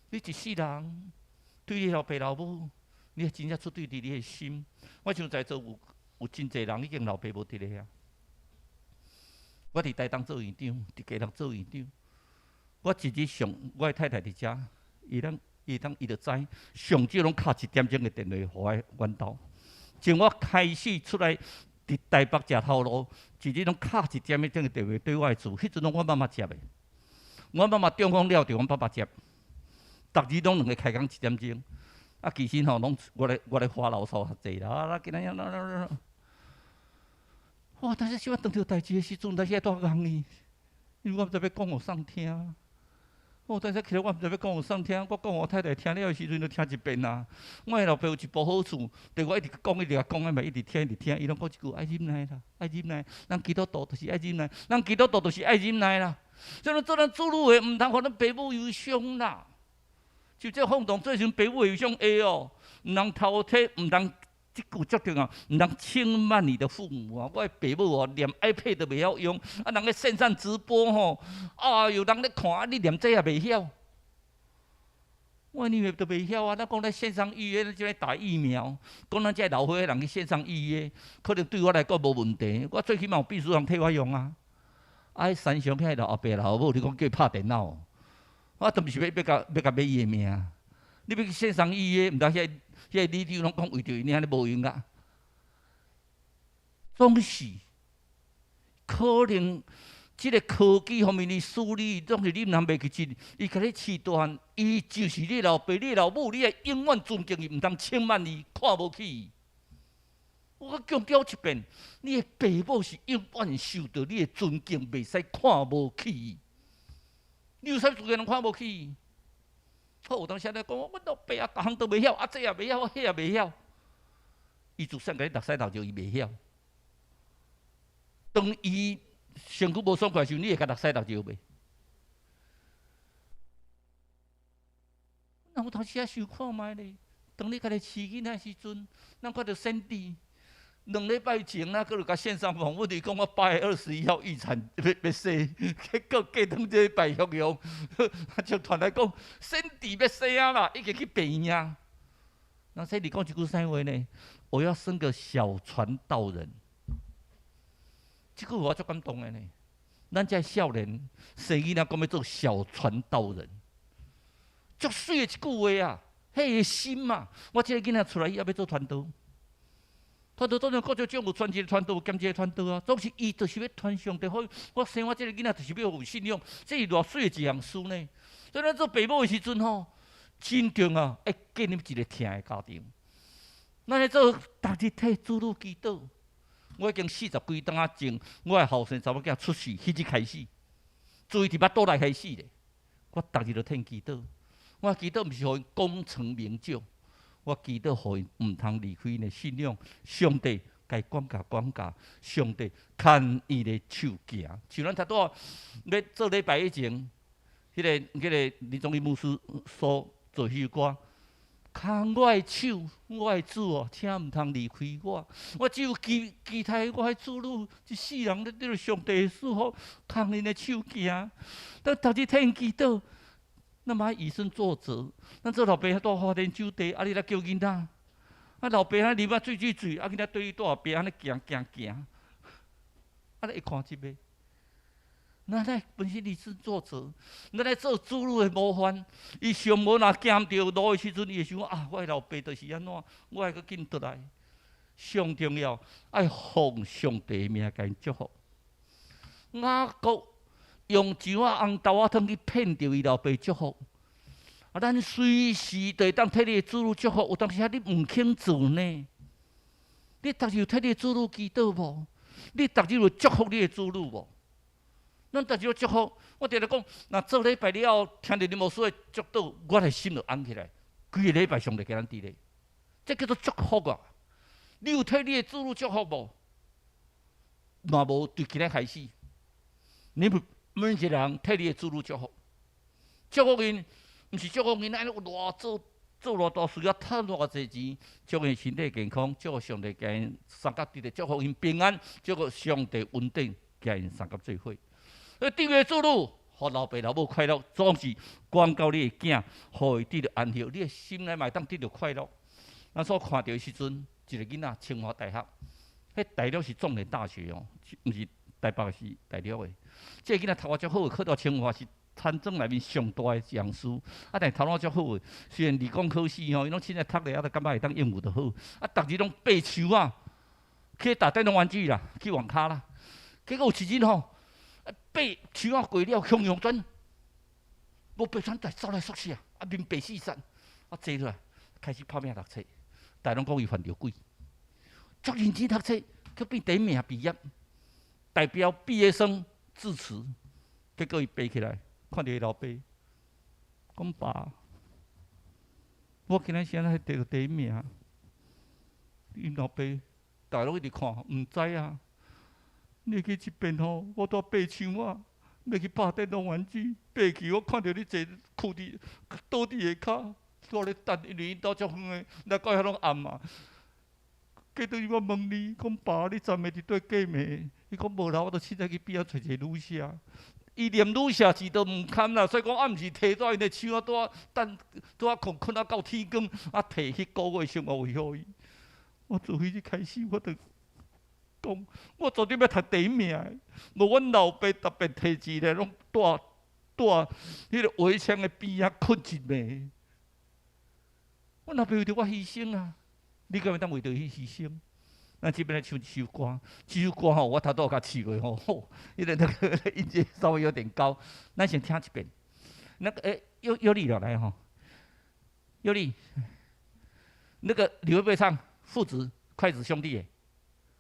你一世人對你老爸老母，你真正出對佇你的心。我像在座有真濟人已經老爸無佇咧啊。我佇台東做院長，佇基隆做院長。我一日上，我的太太佇遮，伊攏伊當伊就知，上少攏敲一點鐘的電話予我阮兜。從我開始出來佇台北食頭路，一日攏敲一點鐘的電話對我的厝，彼陣攏阮媽媽接的。阮媽媽中風了，就阮爸爸接。逐日攏兩个開講一點鐘，啊，其實吼攏我咧發牢騷較濟啦。啊，今仔日啦，哇！但是小可當著代誌的時陣，但是愛帶共伊，因為我毋知欲講予啥聽。我當時起來，我毋知欲講予啥聽，我講予我太太聽了的時陣，就聽一遍啊。我的老爸有一部好處，就我一直講，一直講，伊嘛一直聽，一直聽。伊攏講一句愛忍耐啦，愛忍耐。咱基督徒就是愛忍耐，咱基督徒就是愛忍耐啦。所以做咱子女的，毋通予咱爸母憂傷啦。就這放蕩做時陣，爸母會憂傷會哦，毋通偷提，毋通這句足重要，毋通輕慢你的父母啊！我的爸母哦，連 iPad 都袂曉用，啊，人咧線上直播吼，啊，有人咧看，啊，你連這也袂曉。我女兒都袂曉啊！咱講咧線上預約，這咧打疫苗，講咱這老歲仔人去線上預約，可能對我來講無問題。我最起碼有秘書人替我用啊。啊，山上遐老阿伯老母，你講叫伊拍電腦？我都毋是欲共買伊的命。你欲去線上預約，毋知遐里長攏講為著𪜶按呢無閒啊。總是可能這个科技方面的處理，總是你毋通袂記得，伊共你飼大漢，伊就是你老爸、你老母，你愛永遠尊敬伊，毋通輕慢伊，看無起伊。我閣強調一遍，你的爸母是永遠受著你的尊敬，袂使看無起伊。你有啥資格通看無起伊？好，有當時咧講，阮老爸啊，逐項都袂曉，啊這也袂曉，彼也袂曉。伊就算共你目屎流著，伊袂曉。當伊身軀無爽快時，你會共目屎流著袂？有當時仔想看覓咧，當你家己飼囡仔時陣，咱看著先知。2禮拜前，咱閣有共線上訪問，伊講我8月21號預產欲生，結果過兩禮拜雄雄，就傳來講先知欲生啊啦，已經去病院啊。那先知講一句啥話呢？我要生個小傳道人。這句話我足感動的呢。咱這少年生囡仔講欲做小傳道人，足媠的一句話啊！彼個心嘛，我這个囡仔出來以後欲做傳道。傳道當然各種種有全職傳道，有兼職傳道啊。總是伊就是欲傳上帝好。我生我這个囡仔就是欲有信仰，這是偌媠的一項事呢。所以咱做爸母的時陣吼，真重要，愛建立一個疼的家庭。咱咧做逐日替子女祈禱。我已經四十幾冬仔前，我的後生查某囝出世，彼日開始，注意佇腹肚內開始咧。我逐日都替𪜶祈禱。我祈禱毋是予𪜶功成名就。我祈禱予𪜶毋通離開𪜶的信仰，上帝共管教管教，上帝牽𪜶的手行。像咱拄仔欲做禮拜以前，彼個林宗義牧師所做彼首歌，牽我的手，我的主哦，請毋通離開我。我只有期待我的子女一世人咧得著上帝的祝福，牽𪜶的手行。咱逐日替𪜶祈禱。咱嘛愛以身作則，咱做老爸蹛花天酒地，啊你來叫囡仔，啊老爸按呢啉啊醉醉醉，啊囡仔對伊蹛後壁按呢行行行，啊你會看這个？咱來本身以身作則，咱來做子女的模範。伊上無若行毋著路的時陣，伊會想啊，我的老爸就是按怎，我愛閣緊轉來。上重要，愛奉上帝的名共𪜶祝福。雅各用一碗紅豆仔湯去騙著伊老爸祝福。啊，咱隨時都會當替你的子女祝福，有當時啊，你毋肯做呢？你逐日有替你的子女祈禱無？你逐日有祝福你的子女無？咱逐日有祝福，我定定講，若做禮拜了後，聽著林牧師的祝禱，我的心就安起來。規个禮拜上帝共咱佇咧，這叫做祝福啊！你有替你的子女祝福無？若無，對今仔開始，你每一個人替你的子女祝福，祝福𪜶，毋是祝福𪜶按呢偌做做偌大事啊，趁偌濟錢，祝𪜶身體健康，祝福上帝共𪜶相佮佇咧，祝福𪜶平安，祝福上帝恩典，共𪜶相佮做伙。頂個子女，予老爸老母快樂，總是管教你的囝，予伊得著安息，你的心內嘛會當得著快樂。咱所看著的時陣，一個囡仔，清華大學，彼大陸是重點大學哦，毋是台北是大陸的。這個囡仔讀偌足好，考著清華是參莊內面上大的講師。啊，但是頭腦足好的，雖然理工科系吼，伊攏凊彩讀咧，啊，就感覺會當應付就好。啊，逐日攏爬樹仔，去打電動玩具啦，去網咖啦。結果有一日吼，爬樹仔過了，雄雄轉，無爬轉，走來宿舍，啊面白死煞，啊坐落來開始拍拚讀冊。逐家攏講伊犯著鬼，足認真讀冊，閣變第一名畢業，代表畢業生致辭。結果伊爬起來，看著伊老爸，講爸，我今仔是按怎得第一名？𪜶老爸，逐家攏一直看，毋知啊。你去這邊吼，我拄爬樹仔，欲去拍電動玩具，爬去我看著你坐跍佇倒佇下跤，我咧等，因為𪜶兜足遠的，來到遐攏暗啊。過轉去我問你，講爸，你昨暝佇佗過暝？伊講無啦，我著凊彩去邊仔揣一个女舍。伊連女舍字都毋堪啦，所以講啊，毋是提住𪜶的手仔，拄仔等，拄仔睏睏啊到天光，啊提彼個月生活費予伊。我自彼日開始，我就講，我絕對欲讀第一名的。無阮老爸特別提一个，攏蹛蹛彼个圍牆的邊仔睏一暝。阮老爸為著我犧牲啊！你敢會當為著伊犧牲？咱這邊來唱一首歌，這首歌吼，我頭拄有共試過吼，吼，彼個那個音階稍微有點高，咱先聽一遍。那個欸，尤麗來吼，尤麗，那個你會不會唱父子筷子兄弟的？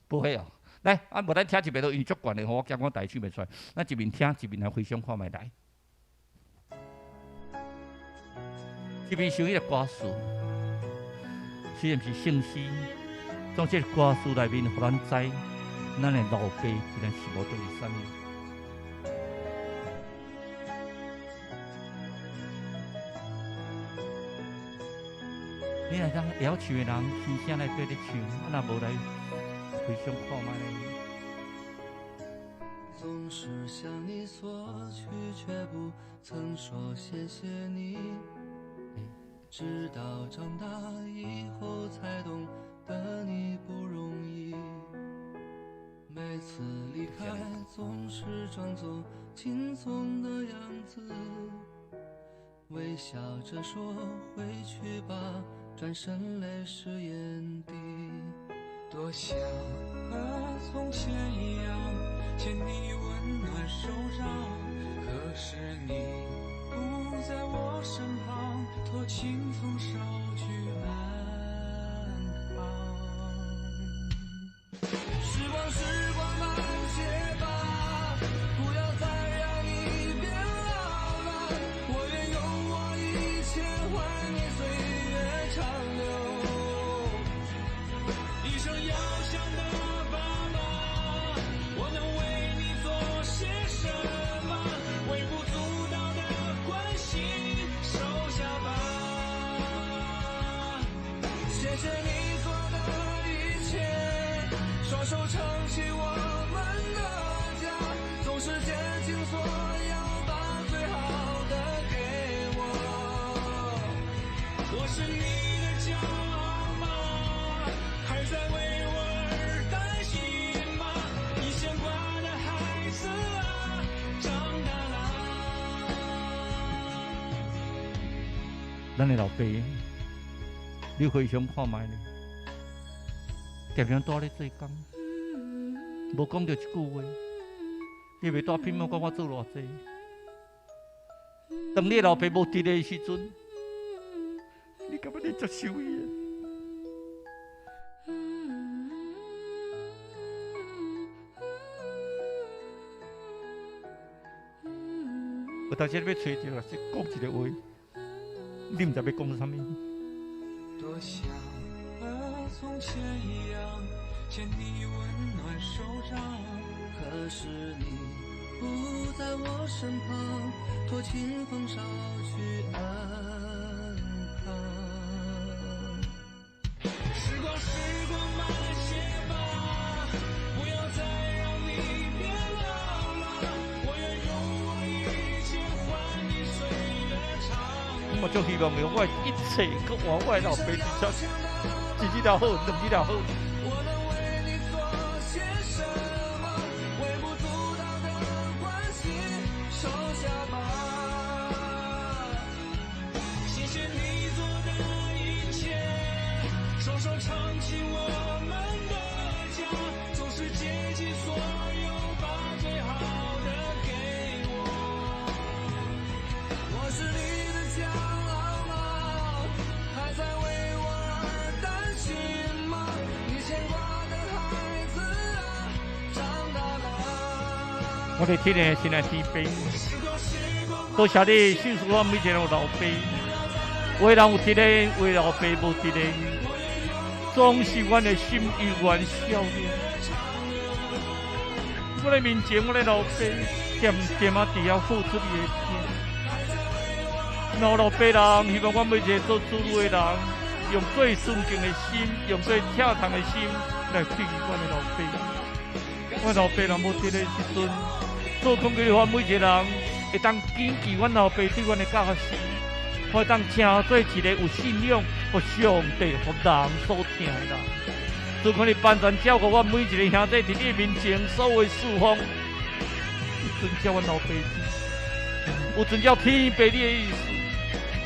不會哦。來，啊，無咱聽一遍都因為足懸的吼，我驚我台語唱袂出來。咱一面聽一面來回想看覓來。這邊唱彼個歌詞，雖然毋是聖詩，總這個歌詞內面，予咱知，咱的老爸對咱是無對是啥物。你若當會曉唱的人，輕聲來綴咧唱，啊若無來回想看覓咧。總是向你索取，卻不曾說謝謝你。直到長大以後才懂得你不容易。每次離開總是裝作輕鬆的樣子，微笑着說回去吧，轉身淚濕眼底。多想和從前一樣，牽你溫暖手掌，可是你不在我身旁，托清風捎去安康。時光，時光慢些吧，不要再讓你變老了。我願用我一切換你歲月長留。一生要強的爸爸，我能為你做些什麼？微不足道的關心，收下吧。謝謝你做的一切，雙手撐起我們的家，總是竭盡所有把最好的給我。我是你的驕傲嗎？還在為我而擔心嗎？你牽掛的孩子啊，長大啦。咱的老爸，你回想看覓咧？常常蹛咧做工，無講著一句話，你袂蹛拼命講我做偌濟。當你的老爸無佇咧的時陣，你感覺你接受伊的？有當時你欲揣著，是講一个話，你毋知欲講啥物。多想和從前一樣，牽你溫暖手掌。可是你不在我身旁，托清風捎去安康。時光，時光慢些吧，不要再讓你變老了。我願用我一切換你歲月長我足希望用我的一切，閣換我的老爸一隻，一日也好，兩日也好。我能為你做些什麼？微不足道的關心，收下吧。謝謝你做的一切，雙手撐起我們的家，總是竭盡所有把最好的給我。我是你的驕傲嗎？還在為我而擔心嗎？你牽掛的孩子啊，長大了。我哋天的親愛天父，多謝你賞賜我每一个老爸，有的人有佇咧，有的老爸無佇咧，總是阮的心猶原少年。我的面前，我的老爸，恬恬仔佇遐付出伊的疼。老爸人希望阮每一个做子女的人，用最尊敬的心，用最疼痛的心來對阮的老爸。阮老爸若無佇咧時陣，做空氣予阮每一個人會當謹記阮老爸對阮的教示，會當成做一個有信仰、予上帝、予人所疼的人。主看你幫助照顧阮每一個兄弟佇你面前所有的侍奉，有遵照阮老爸旨，有遵照天父你的意思，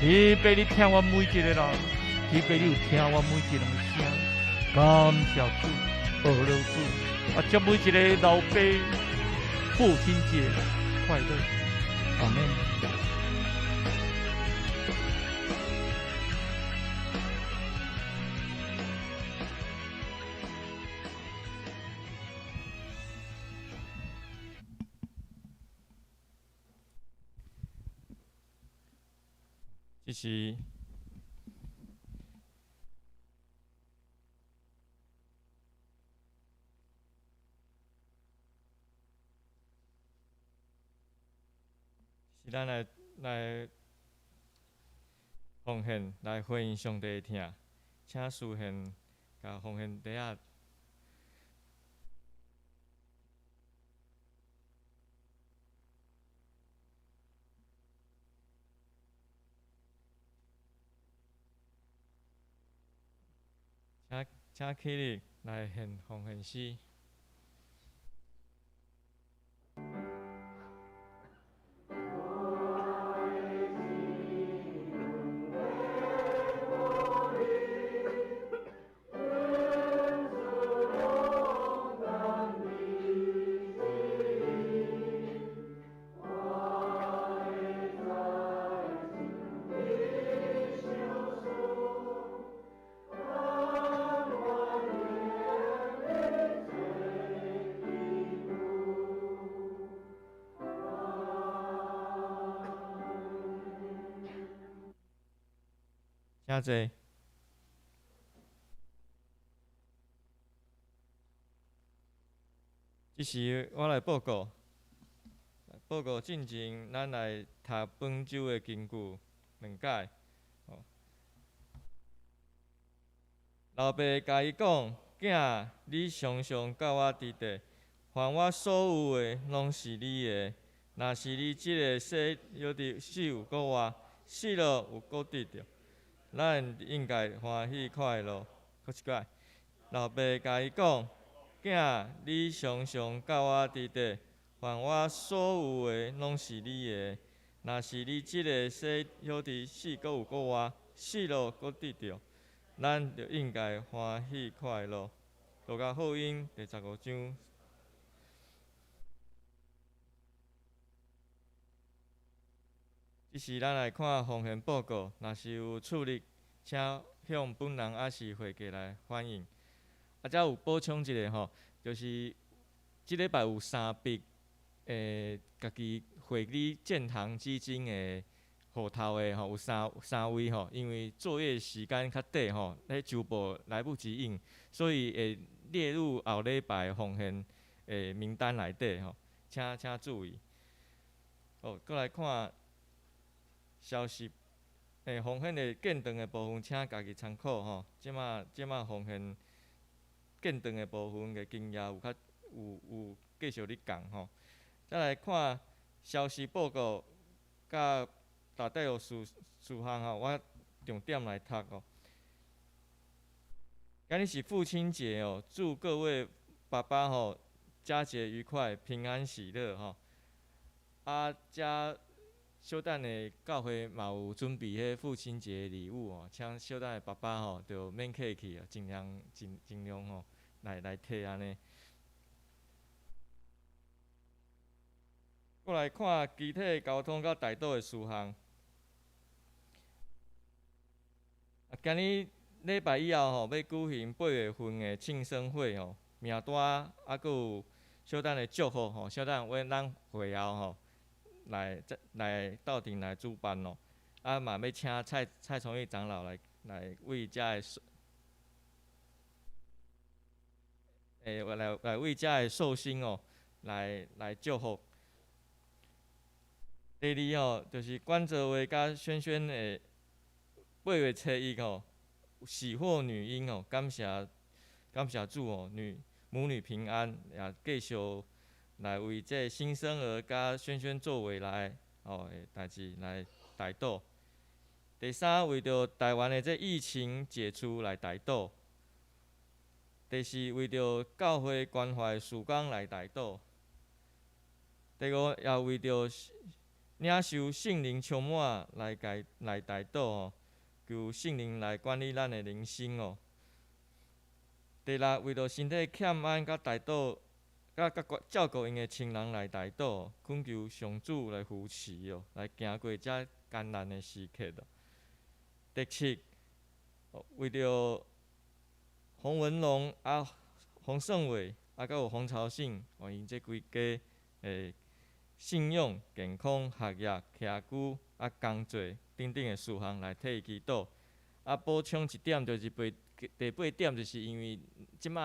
天父你疼阮每一個人，天父你有聽阮每一個人的聲，感謝主，阿羅主，啊，祝每一個老爸父親節快樂，阿們。這是咱來奉獻，來回應上帝的疼。請書獻共奉獻袋仔。請請起立來獻奉獻詩。請坐。這時我來報告，報告進前，咱來讀本週的經句兩解。老爸共伊講：囝，你常常佮我佇佇，凡我所有的，攏是你的。若是你這个細小弟死有閣活，死了有閣得著，咱應該歡喜快樂。閣一擺，老爸共伊講：囝，你常常佮我佇佇，凡我所有的，攏是你的。若是你這个細小弟死閣有閣活，死了閣得著，咱就應該歡喜快樂。路加福音第十五章。這時，咱來看奉獻報告，若是有處理，請向本人抑是會計來反映。啊，遮有補充一下吼，就是這禮拜有三筆，家己匯入建堂基金的戶頭的吼，有三三位吼，因為作業時間較短吼，彼周報來不及印，所以會列入後禮拜奉獻的名單內底吼，請請注意。好，閣來看消息，奉獻的建堂的部分，請家己參考吼。這馬這馬奉獻建堂的部分的經驗有較有有繼續咧講吼。再來看消息報告，佮大體有事事項吼，我重點來讀哦。今日是父親節哦，祝各位爸爸吼佳節愉快，平安喜樂吼。啊，遮小等下教會嘛有準備彼父親節禮物哦，請小等下爸爸吼就免客氣啊，盡量盡盡量吼來來提按呢。過來看機體交通佮代禱的事項。啊，今日禮拜以後吼，欲舉行八月份的慶生會吼，名單啊，閣有小等的祝福吼，小等為咱會後吼來來鬥陣來主辦咯。啊，嘛欲請蔡蔡崇義長老來來為遮的壽，來來為遮的壽星哦，來來祝福。第二吼，就是關澤威佮萱萱的八月初一吼，喜獲女嬰哦，感謝感謝主哦，女母女平安，也繼續來為這新生兒佮萱萱做未來哦的代誌來代禱。第三，為著台灣的這疫情解除來代禱。第四，為著教會關懷事工來代禱。第五，也為著領受聖靈充滿來共來代禱哦，求聖靈來管理咱的人生哦。第六，為著身體欠安佮代禱，佮佮照顧𪜶的親人來代禱，懇求上主來扶持哦，來行過這艱難的時刻哦。第七，為著洪文龍啊、洪勝偉啊，閣有洪朝信，哦，𪜶這規家的信仰、健康、學業、徛居啊、工作等等的事項來替伊祈禱。啊，補充一點，就是八第八點，就是因為這馬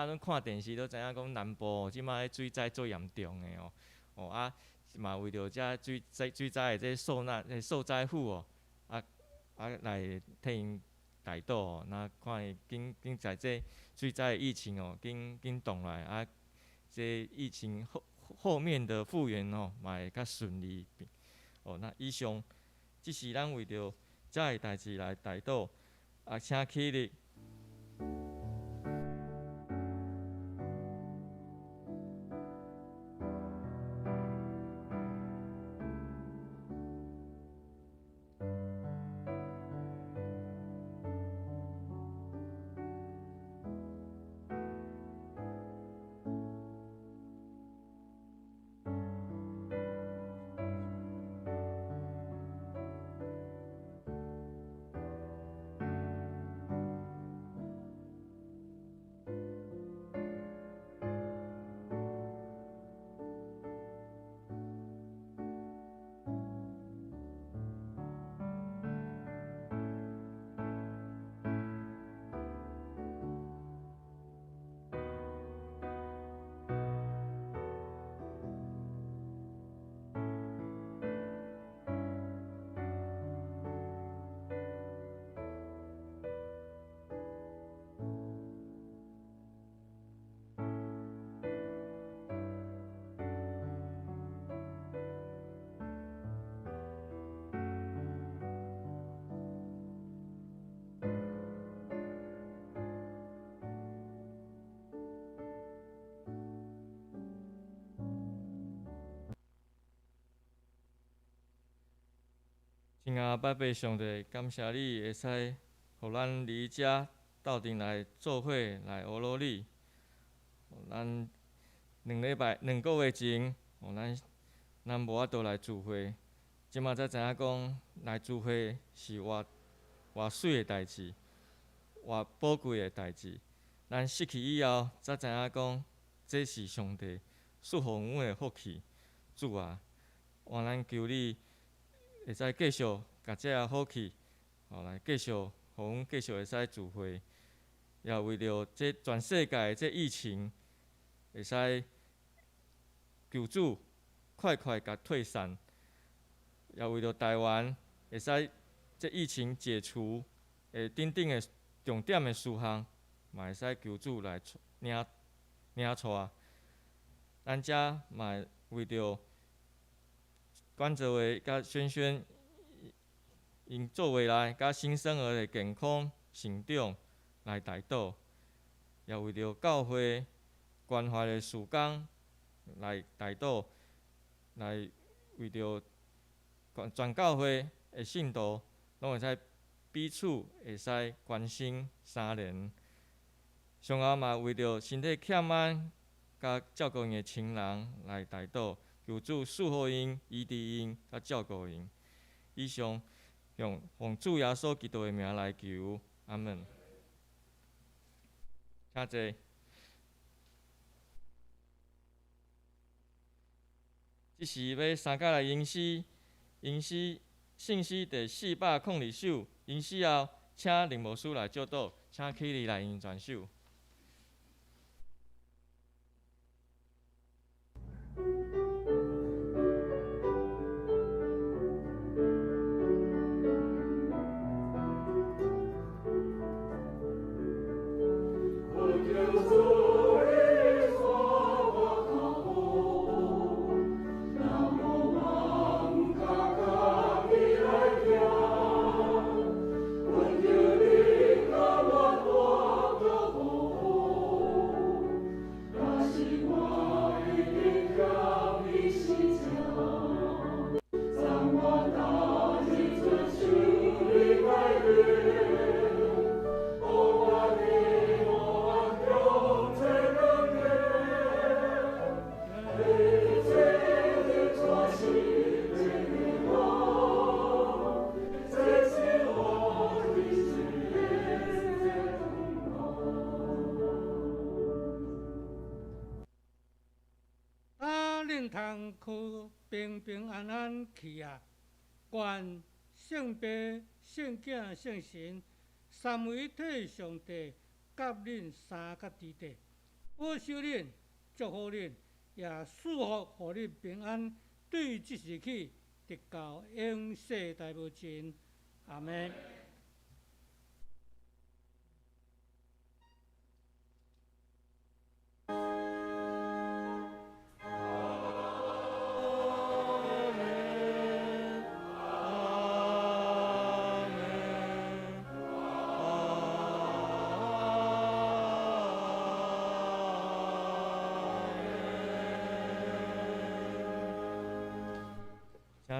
攏看電視都知影講南部哦，這馬彼水災足嚴重的哦，哦啊，嘛為著這水災水災的這受難受災戶哦，啊啊來替𪜶 代禱吼，那看伊緊緊在這水災的疫情哦，緊緊擋來啊，這疫情後後面的復原哦，嘛會較順利。哦，那以上，這是咱為著遮个代誌來代禱，啊，請起立。親愛的爸上帝，感謝你會使予咱佇遮鬥陣來做伙來學羅你。咱兩禮拜、兩個月前，咱咱無法度來聚會，這馬才知影講來聚會是偌偌媠的代誌，偌寶貴的代誌。咱失去以後，才知影講這是上帝賜予阮的福氣。主啊，願咱求你會使繼續共這个福氣，吼來繼續，予阮繼續會使聚會，也為著這全世界的這疫情，會使求主快快共退散，也為著台灣會使這疫情解除的等等的重點的事項，嘛會使求主來領領帶。咱遮嘛為著關澤偉佮萱萱𪜶做伙來，佮新生兒的健康成長來代禱，也為著教會關懷的事工來代禱，來為著全教會的信徒，攏會使彼此會使關心相連。上後嘛為著身體欠安佮照顧𪜶的親人來代禱。求主賜福𪜶、醫治𪜶，佮照顧𪜶。以上用奉主耶穌基督的名來求，阿門。請坐。這時欲三甲來吟詩，吟詩聖詩第402首，吟詩後，請林牧師來祝禱，請起立來用傳授。通去平平安安去啊！願聖父、聖囝、聖神三位一體上帝佮恁三甲佇底，保守恁，祝福恁，也賜福予恁平安，對這時起，直到永世代無盡。阿們。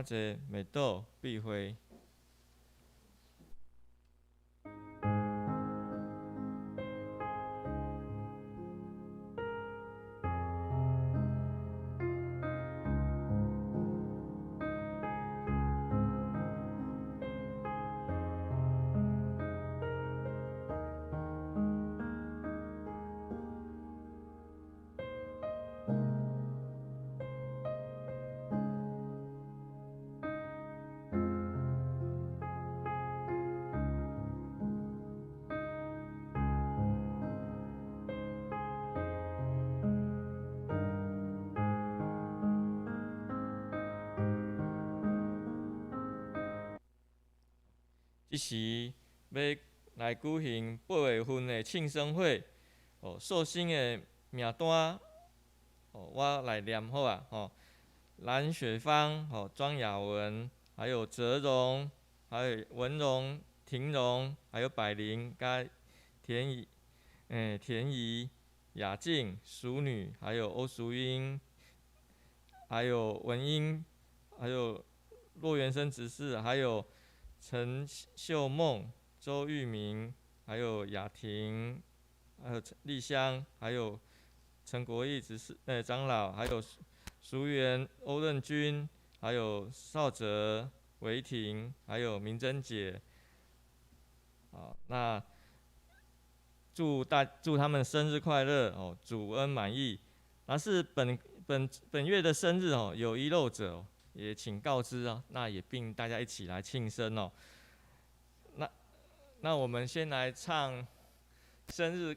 请坐，美豆、碧辉。这时欲来举行8月份的庆生会，哦，寿星的名单，哦，我来念好啊，吼，蓝雪芳，吼，庄雅文，还有泽荣，还有文荣、婷荣，还有百灵，佮田怡，田怡、雅静、淑女，还有欧淑英，还有文英，还有骆元生执事，还有陈秀梦、周玉明，还有雅婷，还有陈丽香，还有陈国义执事，长老，还有淑媛、欧任君，还有少哲、维婷，还有明珍姐。好，那祝他们生日快乐哦，主恩满意。那是本月的生日哦，有遗漏者哦，也请告知啊，那也并大家一起来庆生哦。那我们先来唱生日，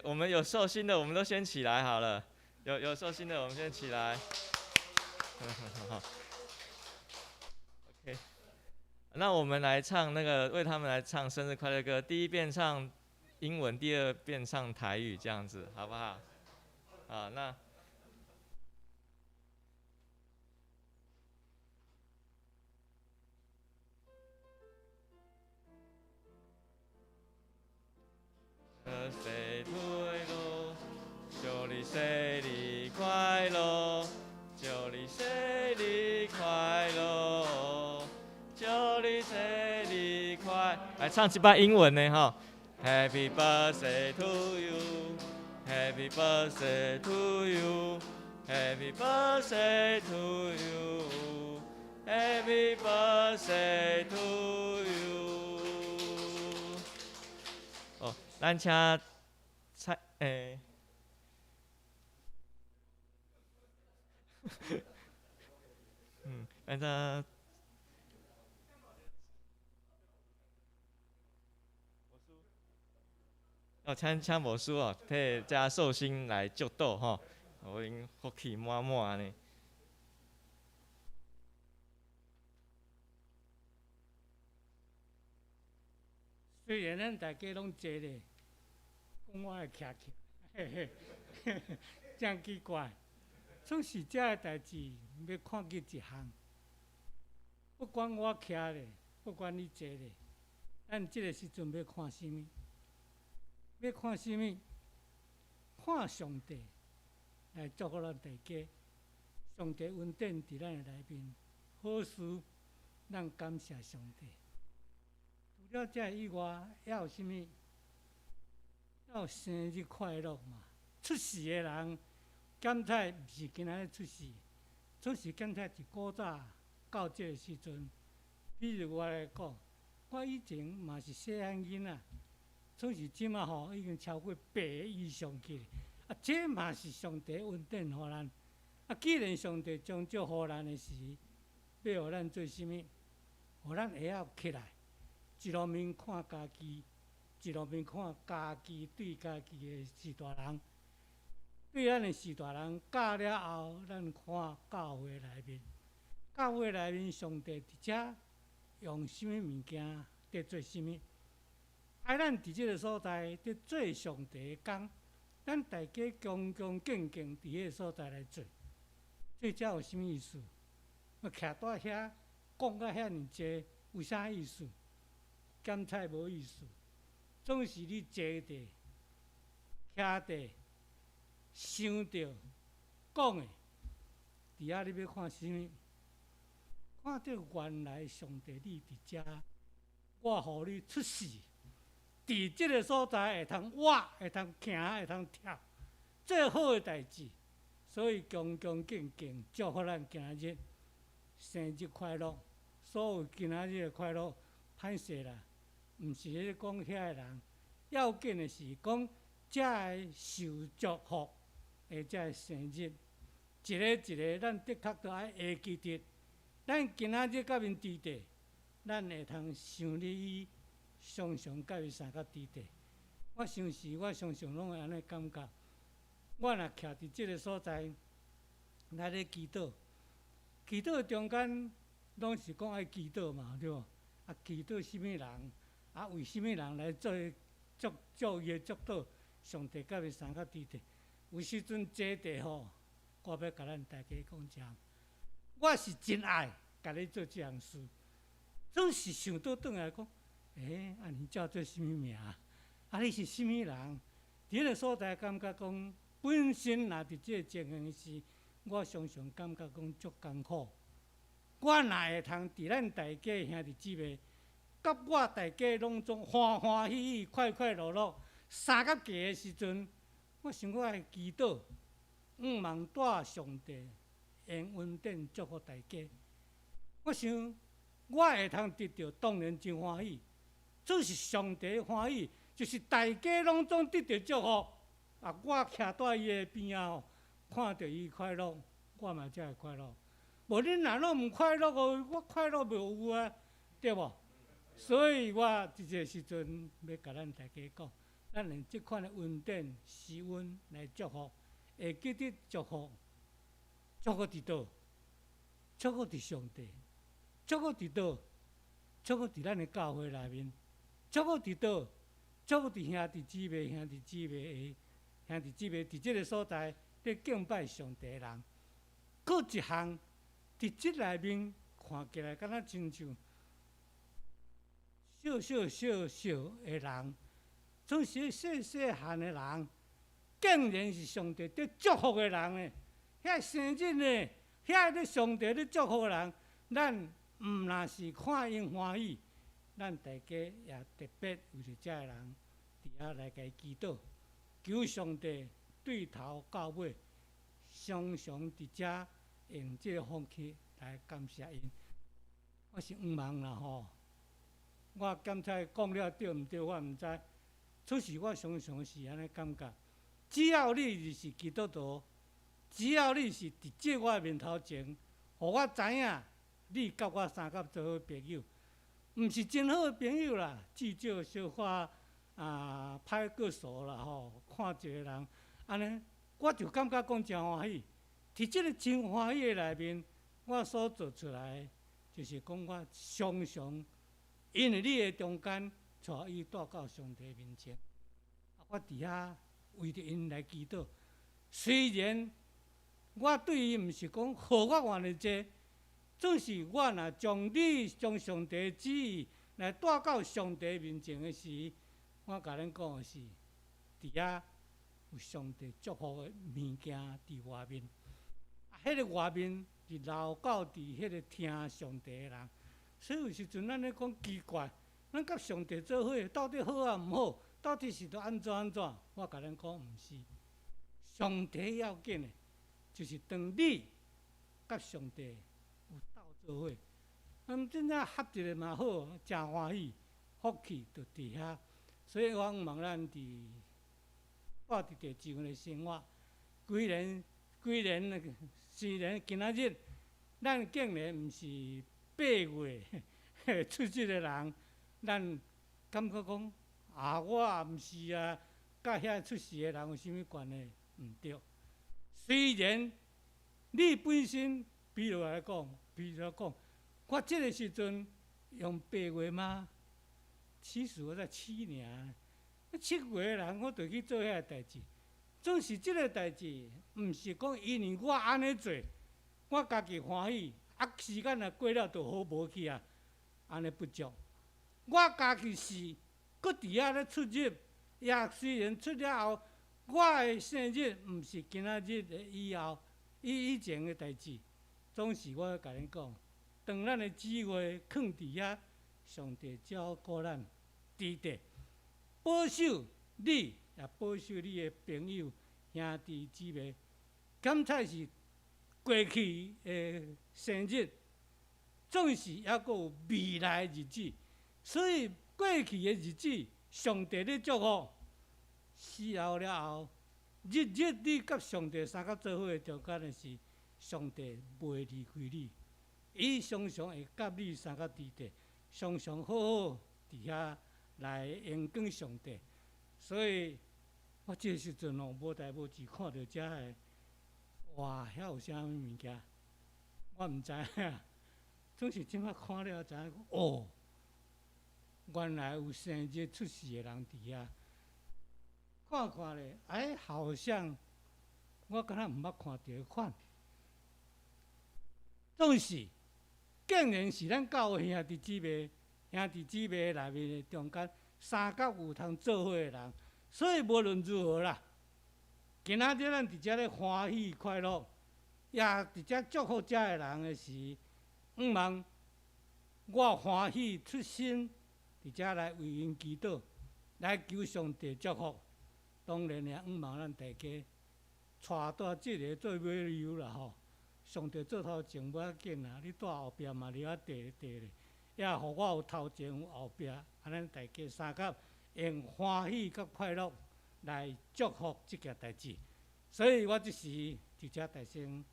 我们有寿星的，我们都先起来好了。有寿星的，我们先起来。好。OK。那我们来唱那个，为他们来唱生日快乐歌。第一遍唱英文，第二遍唱台语，这样子好不好？好，那。Birthday to you，祝你生日快乐，祝你生日快乐，祝你生日快。来唱一摆英文的吼。Happy birthday to you，Happy birthday to you，Happy birthday to you，Happy birthday to you。哦，咱请蔡，咱请。哦，请牧师哦，替遮寿星来祝祷吼，予𪜶福气满满呢。虽然咱大家拢坐咧，讲我会徛起，嘿嘿，真奇怪。总是遮个代志欲看见一项，不管我徛咧，不管你坐咧，咱这个时阵欲看啥物？欲看啥物？看上帝来祝福咱大家，上帝恩典伫咱的内面，好事，咱感谢上帝。除了这以外，还有啥物？还有生日快乐嘛？出世的人，检测毋是今仔日出世，总是检测一古早到这个时阵。比如我来讲，我以前嘛是细汉囡仔，总是这马吼已经超过8个以上去。啊，这嘛是上帝恩典予咱。啊，既然上帝将祝福咱的时，欲予咱做啥物？予咱会晓起来。一路面看家己，一路面看家己对家己的序大人，对咱的序大人教了后，咱看教会内面，教会内面上帝伫遮用啥物物件伫做啥物？爱咱伫这个所在伫做上帝的工，咱大家恭恭敬敬伫彼个所在来做，做这有啥物意思？我徛在遐讲甲遐尔济，有啥意思？检测无意思，总是你坐伫、徛伫、想著、讲的，伫遐你欲看啥物？看著原來上帝你佇遮，我予你出世，佇這个所在會通活，會通行，會通跳，最好的代誌。所以恭恭敬敬祝福咱今日生日快樂，所有今仔日的快樂，歹勢啦，毋是咧講遐个人，要緊的是講遮个受祝福的遮个生日，一个一个，咱的確都愛會記得。咱今仔日佮𪜶佇佇，咱會通想你伊，常常佮伊相佮佇佇。我想是，我常常攏會按呢感覺。我若徛佇這个所在來咧祈禱，祈禱中間攏是講愛祈禱嘛，對無？啊，祈禱啥物人？啊，為啥物人來做祝祝伊的祝禱？上帝佮伊相佮佇佇。有時陣坐佇吼，我欲共咱大家講一項，我是真愛共你做這項事，總是想倒轉來講，欸，啊你叫做啥物名？啊，你是啥物人？佇彼个所在感覺講，本身若佇這个情形時，我常常感覺講足艱苦。我若會通佇咱大家兄弟姊妹，佮我大家攏總歡歡喜喜、快快樂樂，相佮行的時陣，我想我愛祈禱，向望帶上帝用恩典祝福大家。我想我會通得著，當然真歡喜。這是上帝歡喜，就是大家攏總得著祝福。啊，我徛佇伊的邊仔吼，看著伊快樂，我嘛才會快樂。無恁若攏毋快樂哦，我快樂袂有啊，對無？所以我佇這个時陣欲共咱大家講，咱用這款的恩典施恩來祝福，會記得祝福，祝福佇佗？祝福佇上帝，祝福佇佗？祝福佇咱的教會內面，祝福佇佗？祝福佇兄弟姊妹、兄弟姊妹的兄弟姊妹佇這个所在咧敬拜上帝的人，閣一項佇這內面看起來敢若親像小小小小的人，總是細細漢的人，竟然是上帝得祝福的人呢？遐生日呢？遐咧上帝咧祝福的人，咱毋若是看𪜶歡喜，咱大家也特別為著這个人佇遐來共伊祈禱，求上帝對頭到尾，常常佇遮用這个方式來感謝𪜶。我是向望啦吼，我檢查講了對毋對，我毋知。出是我常常是按呢感覺，只要你是基督徒，只要你是佇這我面頭前，予我知影你佮我相佮做好朋友，毋是真好的朋友啦，至少小可啊拍個手啦吼，看一個人按呢，我就感覺講真歡喜。佇這个真歡喜的內面，我所做出來的，就是講我常常因為你的中間，帶伊帶到上帝面前。啊，我佇遐為著𪜶來祈禱。雖然我對伊毋是講予我偌爾濟，總是我若將你將上帝旨意來帶到上帝面前的時，我共恁講的是，佇遐有上帝祝福的物件佇外面。啊，彼个外面是留到佇彼个聽上帝的人。所以有時陣咱咧講奇怪，咱佮上帝做伙到底好抑毋好？到底是著按怎按怎？我共恁講毋是，上帝要緊的，就是當你佮上帝有鬥做伙，嗯，真正合一个嘛好，誠歡喜，福氣就佇遐。所以我向望咱佇蹛佇地上的生活，規年規年，雖然今仔日咱竟然毋是8月出世的人，咱感覺講啊，我也毋是啊，佮遐出世的人有啥物關係？毋對。雖然你本身，比如來講，比如講，我這个時陣用八月嗎？其實我才七年，7月的人，我就去做遐个代誌。總是這个代誌，毋是講因為我按呢做，我家己歡喜，啊，時間若過了就好無去啊，按呢不足。我家己是，閣佇遐咧出入，也雖然出了後，我的生日毋是今仔日的以後，以以前的代誌，總是我共恁講，當咱的智慧囥佇遐，上帝照顧咱，佇咧保守你，也保守你的朋友、兄弟姊妹。敢才是過去的生日，總是猶閣有未來的日子。所以過去的日子，上帝咧祝福，死後了後，日日你佮上帝相佮做伙的中間的是，上帝袂離開你，伊常常會佮你相佮佇咧，常常好好佇遐來榮光上帝。所以我這個時陣哦，無代無誌看著遮个，哇，遐有啥物物件？我毋知影，總是這擺看了知影，哦，原來有生日出世的人佇遐。看看咧，哎，好像我敢若毋捌看著彼款。總是，竟然是咱教會兄弟姊妹、兄弟姊妹內面的中間，相佮有通做伙的人，所以無論如何啦，今仔日咱佇遮咧歡喜快樂，也佇遮祝福遮的人的時，向望我歡喜出身佇遮來為𪜶祈禱，來求上帝祝福。當然也向望咱大家帶帶這个做尾溜啦吼。上帝做頭前無要緊啦，你帶後壁嘛留仔綴綴咧，也予我有頭前有後壁，按呢大家相佮用歡喜佮快樂來祝福這件代誌。所以我這時就遮大聲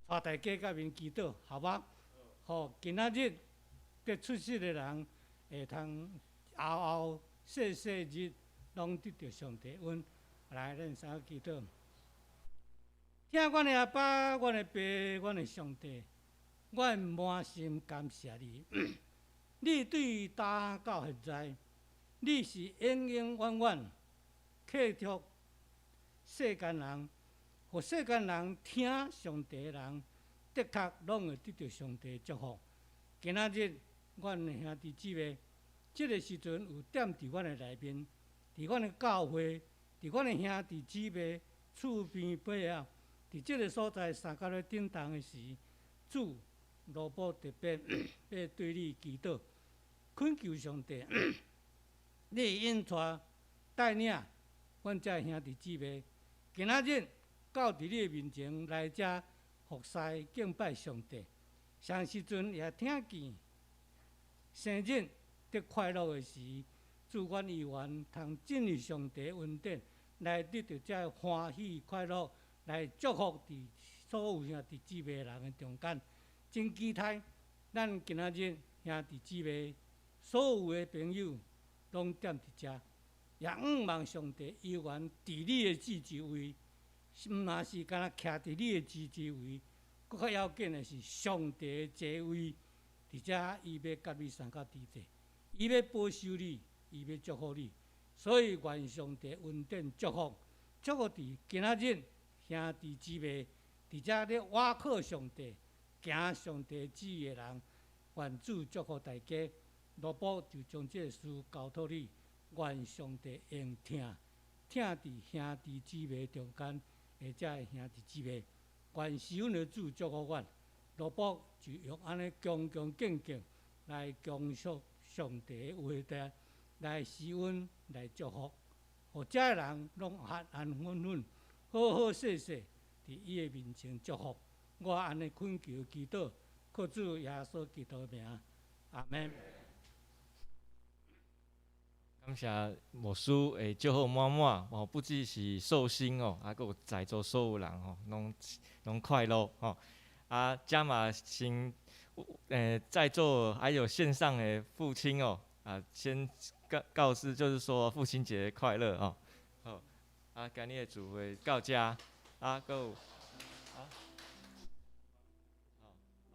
帶大家佮𪜶祈禱，好無？予今仔日佇出世的人會通後後世世日攏得著上帝恩。來，咱相佮祈禱。疼阮的阿爸，阮的爸，阮的上帝，阮滿心感謝你。你對今到現在，你是永永遠遠契托世間人，予世間人聽上帝的人，的確攏會得著上帝的祝福。今仔日，阮的兄弟姊妹，這个時陣有踮佇阮的內面，佇阮的教會，佇阮的兄弟姊妹厝邊背後，佇這个所在相佮咧振動的時，主羅布特別欲對你祈禱，懇求上帝，你引帶帶領阮遮兄弟姊妹，今仔日到佇你的面前來遮服侍敬拜上帝。啥時陣也聽見生日得快樂的時，主阮意願通進入上帝恩典，來得著遮歡喜快樂，來祝福佇所有兄弟姊妹人的中間。真期待咱今仔日兄弟姊妹所有的朋友攏踮佇遮，也向望上帝猶原佇你的四周圍，毋若是干焦徛佇你的四周圍，閣較要緊的是上帝的座位，佇遮伊欲佮你相佮佇咧，伊欲保守你，伊欲祝福你，所以願上帝恩典祝福，祝福佇今仔日兄弟姊妹佇遮咧倚靠上帝、行上帝旨意的人，願主祝福大家。羅布就將這个事交託你，願上帝用疼，疼佇兄弟姊妹中間的遮个兄弟姊妹，願施恩的主祝福阮。羅布就用按呢恭恭敬敬來恭述上帝的話題，來施恩來祝福，予遮个人攏安安穩穩、好好勢勢佇伊的面前祝福。我按呢懇求祈禱，靠主耶穌基督的名，阿們。感謝牧師會祝福滿滿哦，不只是壽星哦，啊，閣有在座所有人吼，攏攏快樂吼。啊，遮嘛先，在座還有線上的父親哦，啊，先告告知就是說父親節快樂哦。好，啊，今日的聚會到這，啊，閣有，啊，好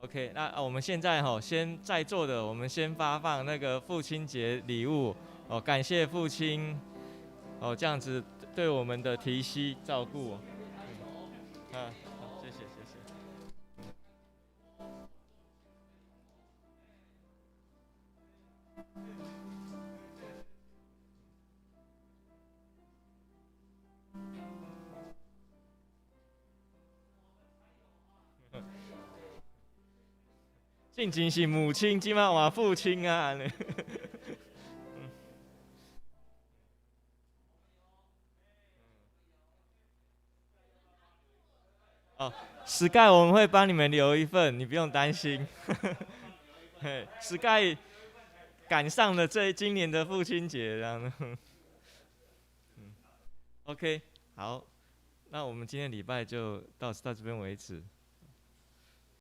，OK，那我們現在吼，先在座的，我們先發放那個父親節禮物。哦，感謝父親，哦，這樣子對我們的提攜照顧。啊，好，謝謝，謝謝。進前是母親，這馬換父親啊，按呢。哦，Sky 我們會幫你們留一份，你不用擔心。嘿，Sky 趕上了這今年的父親節，這樣。OK，好，那我們今天禮拜就到這邊為止。